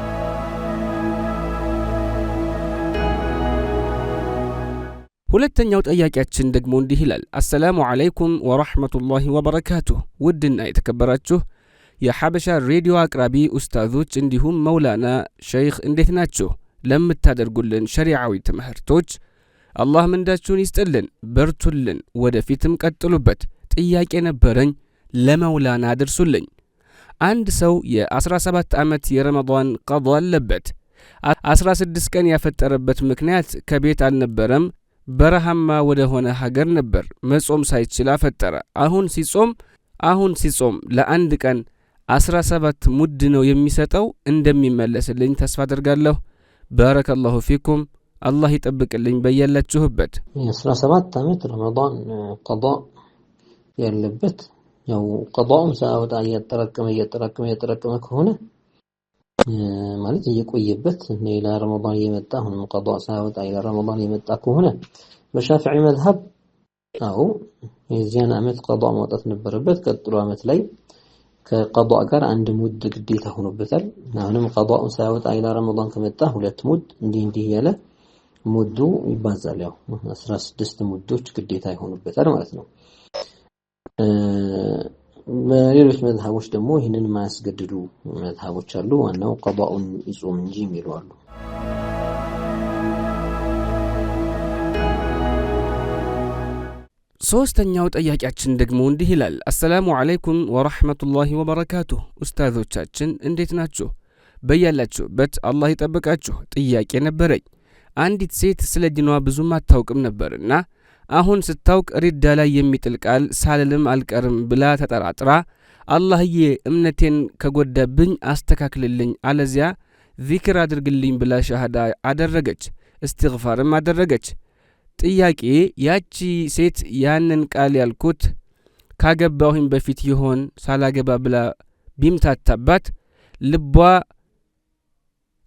ሁለተኛው ጠያቂያችን ደግሞ እንዲህ ይላል። አሰላሙ ዓለይኩም ወራህመቱላሂ ወበረካቱሁ። ውድና የተከበራችሁ የሐበሻ ሬዲዮ አቅራቢ ኡስታዞች እንዲሁም መውላና ሸይኽ እንዴት ናችሁ? ለምታደርጉልን ሸሪዓዊ ትምህርቶች አላህ ምንዳችሁን ይስጥልን፣ በርቱልን፣ ወደፊትም ቀጥሉበት። ጥያቄ ነበረኝ ለመውላና አድርሱልኝ። አንድ ሰው የ17 ዓመት የረመዳን ቀዷ አለበት። 16 ቀን ያፈጠረበት ምክንያት ከቤት አልነበረም፣ በረሃማ ወደ ሆነ ሀገር ነበር። መጾም ሳይችል አፈጠረ። አሁን ሲጾም ለአንድ ቀን 17 ሙድ ነው የሚሰጠው። እንደሚመለስልኝ ተስፋ አደርጋለሁ። ባረከላሁ ፊኩም፣ አላህ ይጠብቅልኝ በያላችሁበት። 17 ዓመት ረመዳን ቀዷ ያለበት ያው ቀዷውን ሳያወጣ እያጠራቀመ እያጠራቀመ ከሆነ ማለት እየቆየበት ሌላ ረመዳን እየመጣ አሁንም ቀዷ ሳያወጣ ሌላ ረመዳን እየመጣ ከሆነ በሻፊዒ መዝሀብ አዎ የዚያን ዓመት ቀዷ ማውጣት ነበረበት። ቀጥሎ ዓመት ላይ ከቀዷ ጋር አንድ ሙድ ግዴታ ሆኖበታል። አሁንም ቀዷውን ሳያወጣ ሌላ ረመዳን ከመጣ ሁለት ሙድ እንዲህ እንዲህ እያለ ሙዱ ይባዛል። ያው 16 ሙዶች ግዴታ ይሆኑበታል ማለት ነው። በሌሎች መዝሀቦች ደግሞ ይህንን የማያስገድዱ መዝሀቦች አሉ። ዋናው ቀዷውን ይጾም እንጂ የሚሉ አሉ። ሶስተኛው ጠያቂያችን ደግሞ እንዲህ ይላል። አሰላሙ ዓለይኩም ወራህመቱላሂ ወበረካቱሁ። ኡስታዞቻችን እንዴት ናችሁ? በያላችሁበት አላህ ይጠብቃችሁ። ጥያቄ ነበረኝ። አንዲት ሴት ስለ ዲኗ ብዙም አታውቅም ነበርና አሁን ስታውቅ ሪዳ ላይ የሚጥል ቃል ሳልልም አልቀርም ብላ ተጠራጥራ አላህዬ እምነቴን ከጎዳብኝ አስተካክልልኝ፣ አለዚያ ዚክር አድርግልኝ ብላ ሻሃዳ አደረገች፣ እስትግፋርም አደረገች። ጥያቄ፣ ያቺ ሴት ያንን ቃል ያልኩት ካገባሁኝ በፊት ይሆን ሳላገባ ብላ ቢምታታባት ልቧ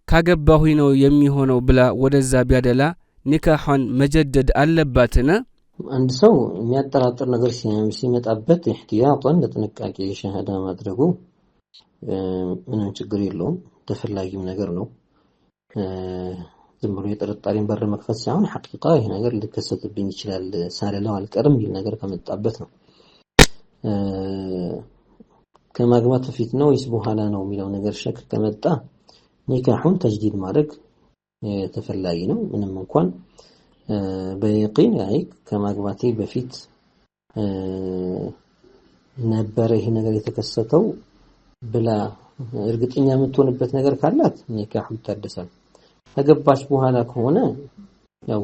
ካገባሁኝ ነው የሚሆነው ብላ ወደዛ ቢያደላ ኒካሑን መጀደድ አለባትን? አንድ ሰው የሚያጠራጥር ነገር ሲመጣበት ኢህቲያጥን ለጥንቃቄ ሸሃዳ ማድረጉ ምንም ችግር የለውም፣ ተፈላጊም ነገር ነው። ዝም ብሎ የጥርጣሬን በር መክፈት ሳይሆን ሐቂቃ ይሄ ነገር ሊከሰትብኝ ይችላል ሳልለው አልቀርም የሚል ነገር ከመጣበት ነው። ከማግባት በፊት ነው ወይስ በኋላ ነው የሚለው ነገር ሸክ ከመጣ ኒካሑን ተጅዲድ ማድረግ ተፈላጊ ነው። ምንም እንኳን በየቂን አይ ከማግባቴ በፊት ነበረ ይሄ ነገር የተከሰተው ብላ እርግጠኛ የምትሆንበት ነገር ካላት ኒካሁ ይታደሳል። ከገባች በኋላ ከሆነ ያው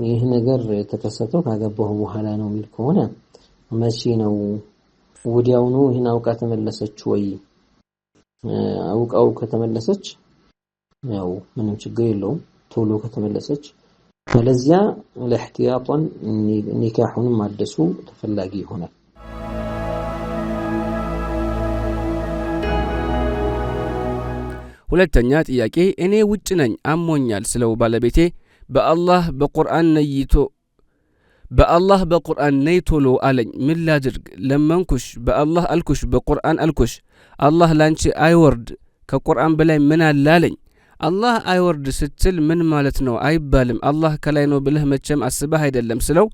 ይህ ነገር የተከሰተው ካገባሁ በኋላ ነው የሚል ከሆነ መቼ ነው ወዲያውኑ ይህን አውቃ ተመለሰች ወይ? አውቃው ከተመለሰች ያው ምንም ችግር የለውም ቶሎ ከተመለሰች። አለዚያ ለእህቲያጧን ኒካሁን ማደሱ ተፈላጊ ይሆናል። ሁለተኛ ጥያቄ፣ እኔ ውጭ ነኝ አሞኛል ስለው ባለቤቴ በአላህ በቁርአን ነይቶ በአላህ በቁርአን ነይ ቶሎ አለኝ። ምን ላድርግ? ለመንኩሽ፣ በአላህ አልኩሽ፣ በቁርአን አልኩሽ፣ አላህ ላንቺ አይወርድ ከቁርአን በላይ ምን አለ አለኝ። አላህ አይወርድ ስትል ምን ማለት ነው አይባልም። አላህ ከላይ ነው ብለህ መቼም አስበህ አይደለም ስለው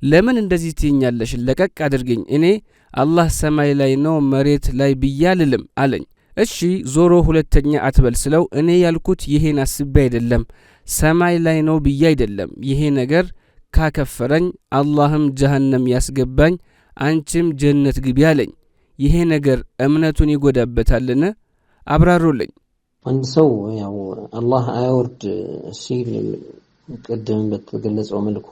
ለምን እንደዚህ ትይኛለሽ? ለቀቅ አድርግኝ፣ እኔ አላህ ሰማይ ላይ ነው መሬት ላይ ብዬ አልልም አለኝ። እሺ ዞሮ ሁለተኛ አትበል ስለው እኔ ያልኩት ይሄን አስቤ አይደለም፣ ሰማይ ላይ ነው ብዬ አይደለም። ይሄ ነገር ካከፈረኝ አላህም ጀሀነም ያስገባኝ፣ አንቺም ጀነት ግቢ አለኝ። ይሄ ነገር እምነቱን ይጎዳበታልን? አብራሩልኝ። አንድ ሰው ያው አላህ አይወርድ ሲል ቅድም በተገለጸው መልኩ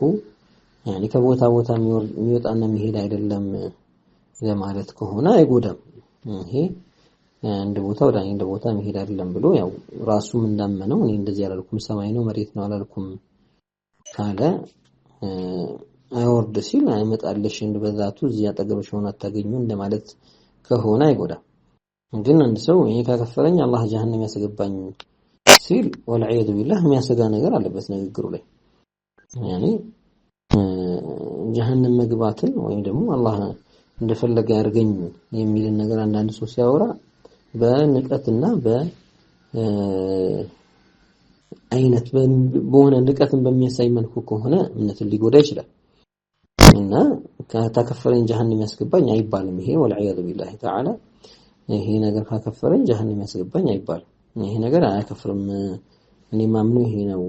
ያኒ ከቦታ ቦታ የሚወጣና የሚሄድ አይደለም ለማለት ከሆነ አይጎዳም። ይሄ አንድ ቦታ ወደ አንድ ቦታ የሚሄድ አይደለም ብሎ ያው ራሱም እንዳመነው እኔ እንደዚህ አላልኩም፣ ሰማይ ነው መሬት ነው አላልኩም ካለ አይወርድ ሲል አይመጣልሽ በዛቱ እዚህ አጠገብሽ ሆኖ አታገኙ እንደማለት ከሆነ አይጎዳም። ግን አንድ ሰው ይሄ ካከፈረኝ አላህ ጀሀነም ያስገባኝ ሲል ወልዒያዙ ቢላህ የሚያሰጋ ነገር አለበት ንግግሩ ላይ። ያኒ ጀሀነም መግባትን ወይም ደግሞ አላህ እንደፈለገ ያርገኝ የሚልን ነገር አንዳንድ ሰው ሲያወራ በንቀትና በአይነት በሆነ ንቀትን በሚያሳይ መልኩ ከሆነ እምነትን ሊጎዳ ይችላል። እና ካከፈረኝ ጀሀነም ያስገባኝ አይባልም። ይሄ ወልዒያዙ ቢላህ ተዓላ ይሄ ነገር ካከፈረኝ ጀሀነም ያስገባኝ አይባልም። ይሄ ነገር አያከፍርም፣ እኔ ማምነው ይሄ ነው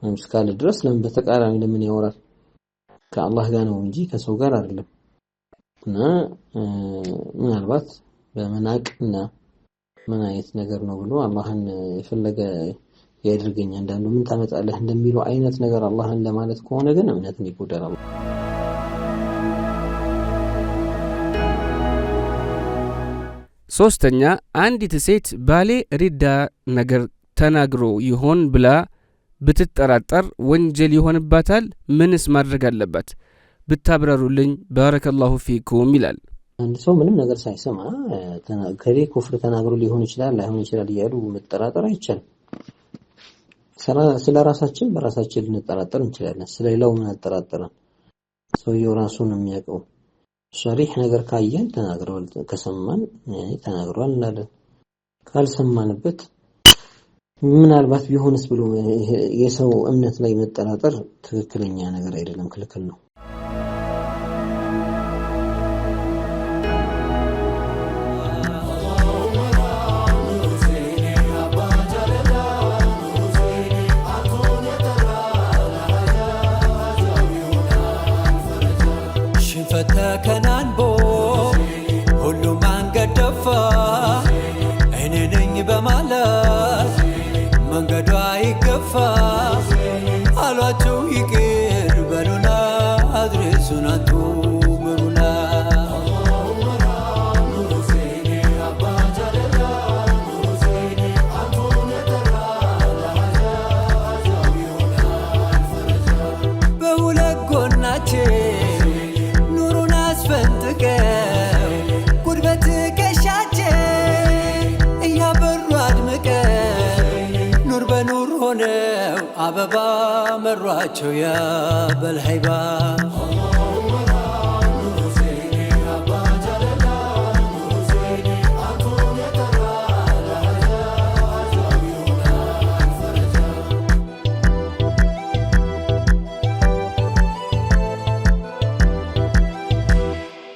እስካለ ድረስ ለምን በተቃራኒ ለምን ያወራል? ከአላህ ጋር ነው እንጂ ከሰው ጋር አይደለም። እና ምናልባት በመናቅና ምን አይነት ነገር ነው ብሎ አላህን የፈለገ ያድርገኝ አንዳንዱ ምን ታመጣለህ እንደሚለው አይነት ነገር አላህን ለማለት ከሆነ ግን እምነትን ይጎዳል። ሶስተኛ፣ አንዲት ሴት ባሌ ሪዳ ነገር ተናግሮ ይሆን ብላ ብትጠራጠር ወንጀል ይሆንባታል? ምንስ ማድረግ አለባት? ብታብራሩልኝ ባረከላሁ ፊኩም ይላል። አንድ ሰው ምንም ነገር ሳይሰማ ከሌ ኩፍር ተናግሮ ሊሆን ይችላል ላይሆን ይችላል እያሉ መጠራጠር አይቻልም። ስለ ራሳችን በራሳችን ልንጠራጠር እንችላለን። ስለሌላው ምን አጠራጠረን? ሰውየው ራሱን የሚያውቀው። ሸሪህ ነገር ካየን ተናግሯል፣ ከሰማን ተናግሯል እንላለን። ካልሰማንበት ምናልባት ቢሆንስ ብሎ የሰው እምነት ላይ መጠራጠር ትክክለኛ ነገር አይደለም፣ ክልክል ነው። ሽንፈት ተከናንቦ ሁሉም አንገት ደፋ፣ እኔ ነኝ በማለት መንገዷ ይገፋ። አሏቸው ይቅር በሉና አድርሱን አንቱ ምሩና። በሁለት ጎናችን ኑሩን አስፈንጥቀው ጉልበት ከሻችን እያበሩ አድምቀው ኑር በኑር ሆነው አበባ መሯቸው ያበልሀይባ።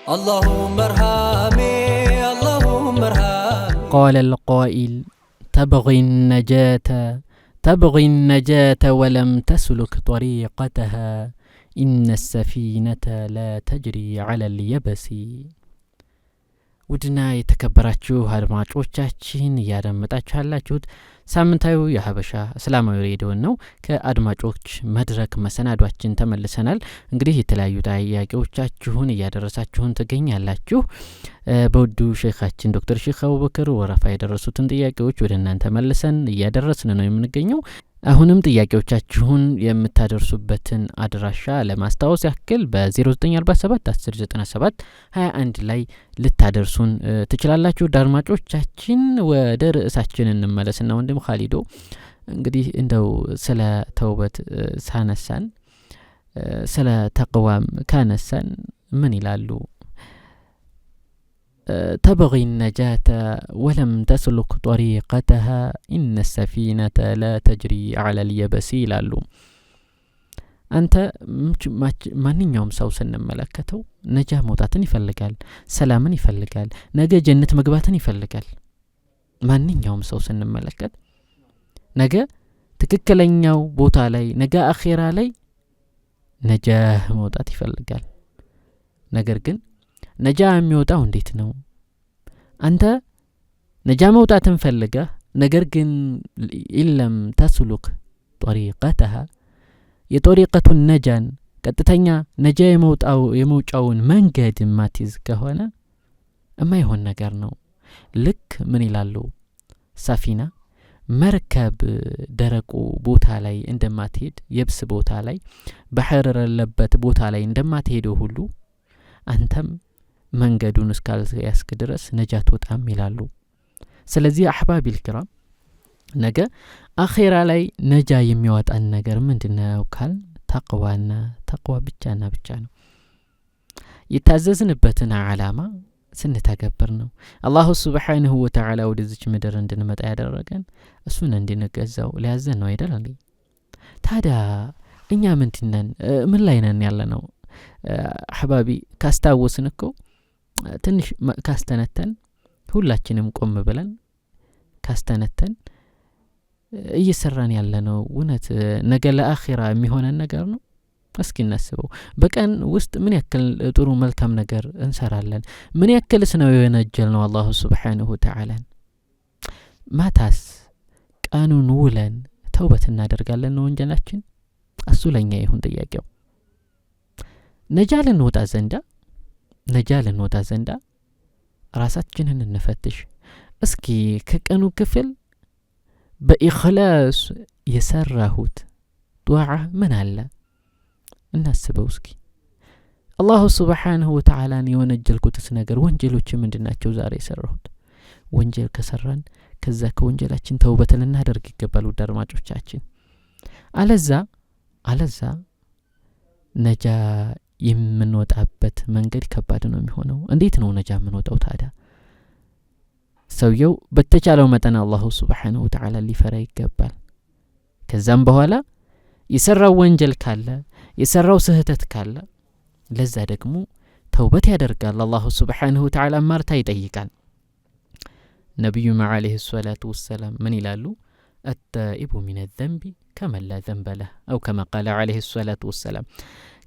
اللهم ارحمي اللهم ارحمي. قال القائل تبغي النجاة تبغي النجاة ولم تسلك طريقتها إن السفينة لا تجري على اليبس። ውድና የተከበራችሁ አድማጮቻችን፣ እያደመጣችሁ ያላችሁት ሳምንታዊ የሀበሻ እስላማዊ ሬዲዮን ነው። ከአድማጮች መድረክ መሰናዷችን ተመልሰናል። እንግዲህ የተለያዩ ጥያቄዎቻችሁን እያደረሳችሁን ትገኛላችሁ። በውዱ ሼኻችን ዶክተር ሼክ አቡበክር ወረፋ የደረሱትን ጥያቄዎች ወደ እናንተ መልሰን እያደረስን ነው የምንገኘው። አሁንም ጥያቄዎቻችሁን የምታደርሱበትን አድራሻ ለማስታወስ ያክል በ0947 1097 21 ላይ ልታደርሱን ትችላላችሁ። አድማጮቻችን፣ ወደ ርዕሳችን እንመለስና ወንድም ካሊዶ፣ እንግዲህ እንደው ስለ ተውበት ሳነሳን ስለ ተቅዋም ካነሳን ምን ይላሉ? تبغي النجاة ولم تسلك طريقتها إن السفينة لا تجري على اليبس ይላሉ። አንተ ማንኛውም ሰው ስንመለከተው ነጃ መውጣትን ይፈልጋል፣ ሰላምን ይፈልጋል፣ ነገ ጀነት መግባትን ይፈልጋል። ማንኛውም ሰው ስንመለከት ነገ ትክክለኛው ቦታ ላይ፣ ነገ አኼራ ላይ ነጃህ መውጣት ይፈልጋል። ነገር ግን ነጃ የሚወጣው እንዴት ነው? አንተ ነጃ መውጣትን ፈልገህ ነገር ግን إن لم تسلك طريقتها፣ የጦሪቀቱን ነጃን፣ ቀጥተኛ ነጃ የመውጫውን መንገድ የማትይዝ ከሆነ የማይሆን ነገር ነው። ልክ ምን ይላሉ? سفينة መርከብ ደረቁ ቦታ ላይ እንደማትሄድ፣ የብስ ቦታ ላይ፣ ባህር የሌለበት ቦታ ላይ እንደማትሄደው ሁሉ አንተም መንገዱን እስካልያዝክ ድረስ ነጃ አትወጣም ይላሉ። ስለዚህ أحبابي الكرام፣ ነገ አኼራ ላይ ነጃ የሚያወጣን ነገር ምንድነው ካል ተቅዋና ተቅዋ ብቻና ብቻ ነው። የታዘዝንበትን ዓላማ ስንተገብር ነው። الله سبحانه وتعالى ወደዚች ምድር እንድንመጣ ያደረገን እሱን እንድንገዛው ሊያዘን ነው አይደል እንዴ? ታዲያ እኛ ምንድነን? ምን ላይ ነን ያለ ነው? أحبابي፣ ካስታወስን እኮ፣ ትንሽ ካስተነተን፣ ሁላችንም ቆም ብለን ካስተነተን፣ እየሰራን ያለ ነው እውነት ነገ ለአኺራ የሚሆነን ነገር ነው? እስኪ እናስበው። በቀን ውስጥ ምን ያክል ጥሩ መልካም ነገር እንሰራለን? ምን ያክልስ ነው የወነጀል ነው الله سبحانه وتعالى ን? ማታስ ቀኑን ውለን ተውበት እናደርጋለን ነው ወንጀላችን? እሱ ለእኛ ይሁን ጥያቄው። ነጃ ልንወጣ ዘንዳ ራሳችንን እንፈትሽ እስኪ። ከቀኑ ክፍል በኢኽላስ የሰራሁት ዱዓ ምን አለ? እናስበው እስኪ። الله سبحانه وتعالى ን የወነጀልኩትስ ነገር፣ ወንጀሎች ምንድን ናቸው ዛሬ የሰራሁት? ወንጀል ከሰራን ከዛ ከወንጀላችን ተውበት ልናደርግ ይገባል ውድ አድማጮቻችን። አለዛ ነጃ የምንወጣበት መንገድ ከባድ ነው የሚሆነው። እንዴት ነው ነጃ የምንወጣው ታዲያ? ሰውየው በተቻለው መጠን الله سبحانه وتعالى ሊፈራ ይገባል። ከዛም በኋላ የሰራው ወንጀል ካለ፣ የሰራው ስህተት ካለ ለዛ ደግሞ ተውበት ያደርጋል። الله سبحانه وتعالى ማርታ ይጠይቃል። ነቢዩም عليه الصلاة والسلام ምን ይላሉ? التائب من الذنب كمن لا ذنب له أو كما قال عليه الصلاة والسلام።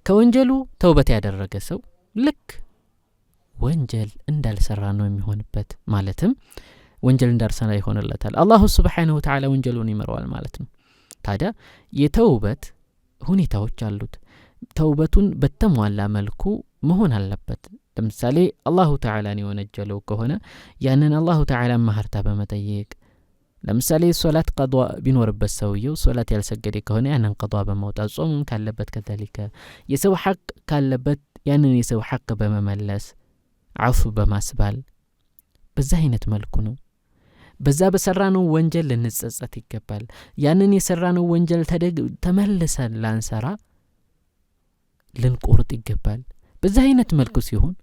ከወንጀሉ ተውበት ያደረገ ሰው ልክ ወንጀል እንዳልሰራ ነው የሚሆንበት። ማለትም ወንጀል እንዳልሰራ ይሆንለታል። الله سبحانه وتعالى ወንጀሉን ይምረዋል ማለት ነው። ታዲያ የተውበት ሁኔታዎች አሉት። ተውበቱን በተሟላ መልኩ መሆን አለበት። ለምሳሌ الله تعالى ን የወነጀለው ከሆነ ያንን الله تعالى ምህረት በመጠየቅ፣ ለምሳሌ ሶላት ቀዷ ቢኖርበት፣ ሰውየው ሶላት ያልሰገደ ከሆነ ያንን ቀዷ በማውጣት፣ ጾምም ካለበት كذلك፣ የሰው ሐቅ ካለበት ያንን የሰው ሐቅ በመመለስ፣ አፉ በማስባል፣ በዛ አይነት መልኩ ነው። በዛ በሰራነው ወንጀል ልንጸጸት ይገባል። ያንን የሰራነው ወንጀል ተመልሰን ላንሰራ ልንቆርጥ ይገባል። በዛ አይነት መልኩ ሲሆን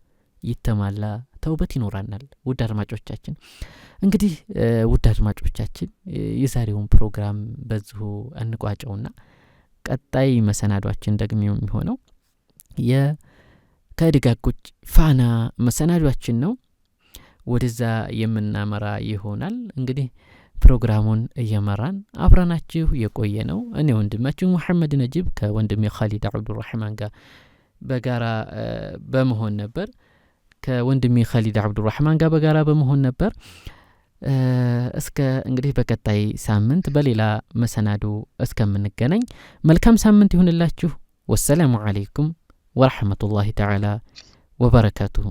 ይተማላ ተውበት ይኖራናል። ውድ አድማጮቻችን፣ እንግዲህ ውድ አድማጮቻችን፣ የዛሬውን ፕሮግራም በዚሁ እንቋጨውና ቀጣይ መሰናዷችን ደግሞ የሚሆነው ከደጋጎች ፋና መሰናዷችን ነው። ወደዛ የምናመራ ይሆናል። እንግዲህ ፕሮግራሙን እየመራን አብረናችሁ የቆየ ነው እኔ ወንድማችሁ መሐመድ ነጂብ ከወንድሜ ኻሊድ አብዱራህማን ጋር በጋራ በመሆን ነበር። ከወንድሜ ኻሊድ አብዱራህማን ጋር በጋራ በመሆን ነበር። እስከ እንግዲህ በቀጣይ ሳምንት በሌላ መሰናዶ እስከምንገናኝ መልካም ሳምንት ይሁንላችሁ። ወሰላሙ አለይኩም ወራህመቱላሂ ተዓላ ወበረካቱሁ።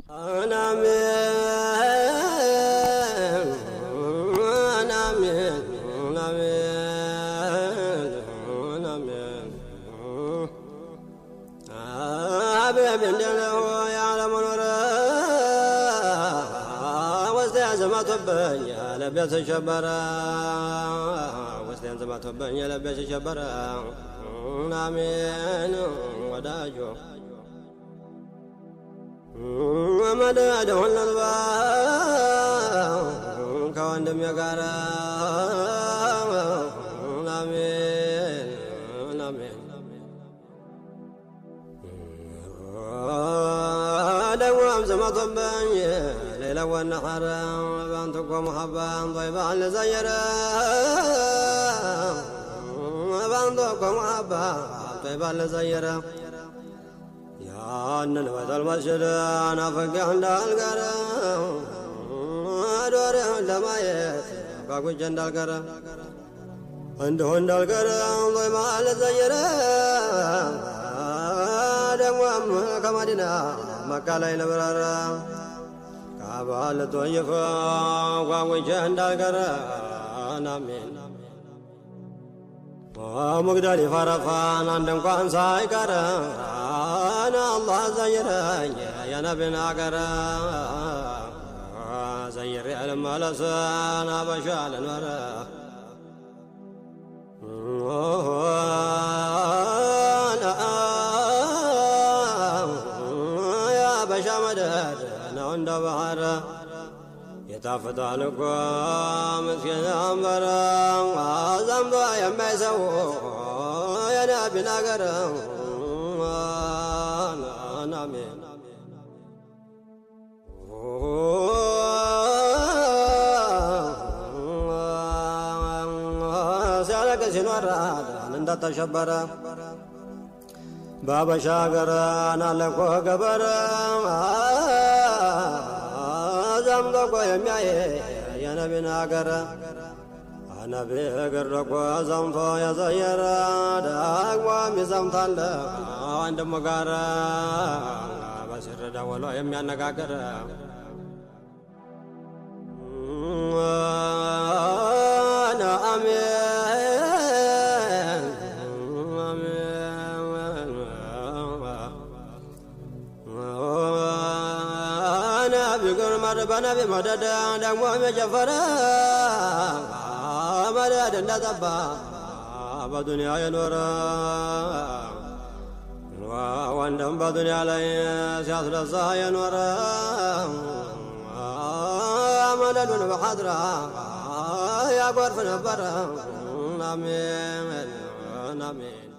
አሜን።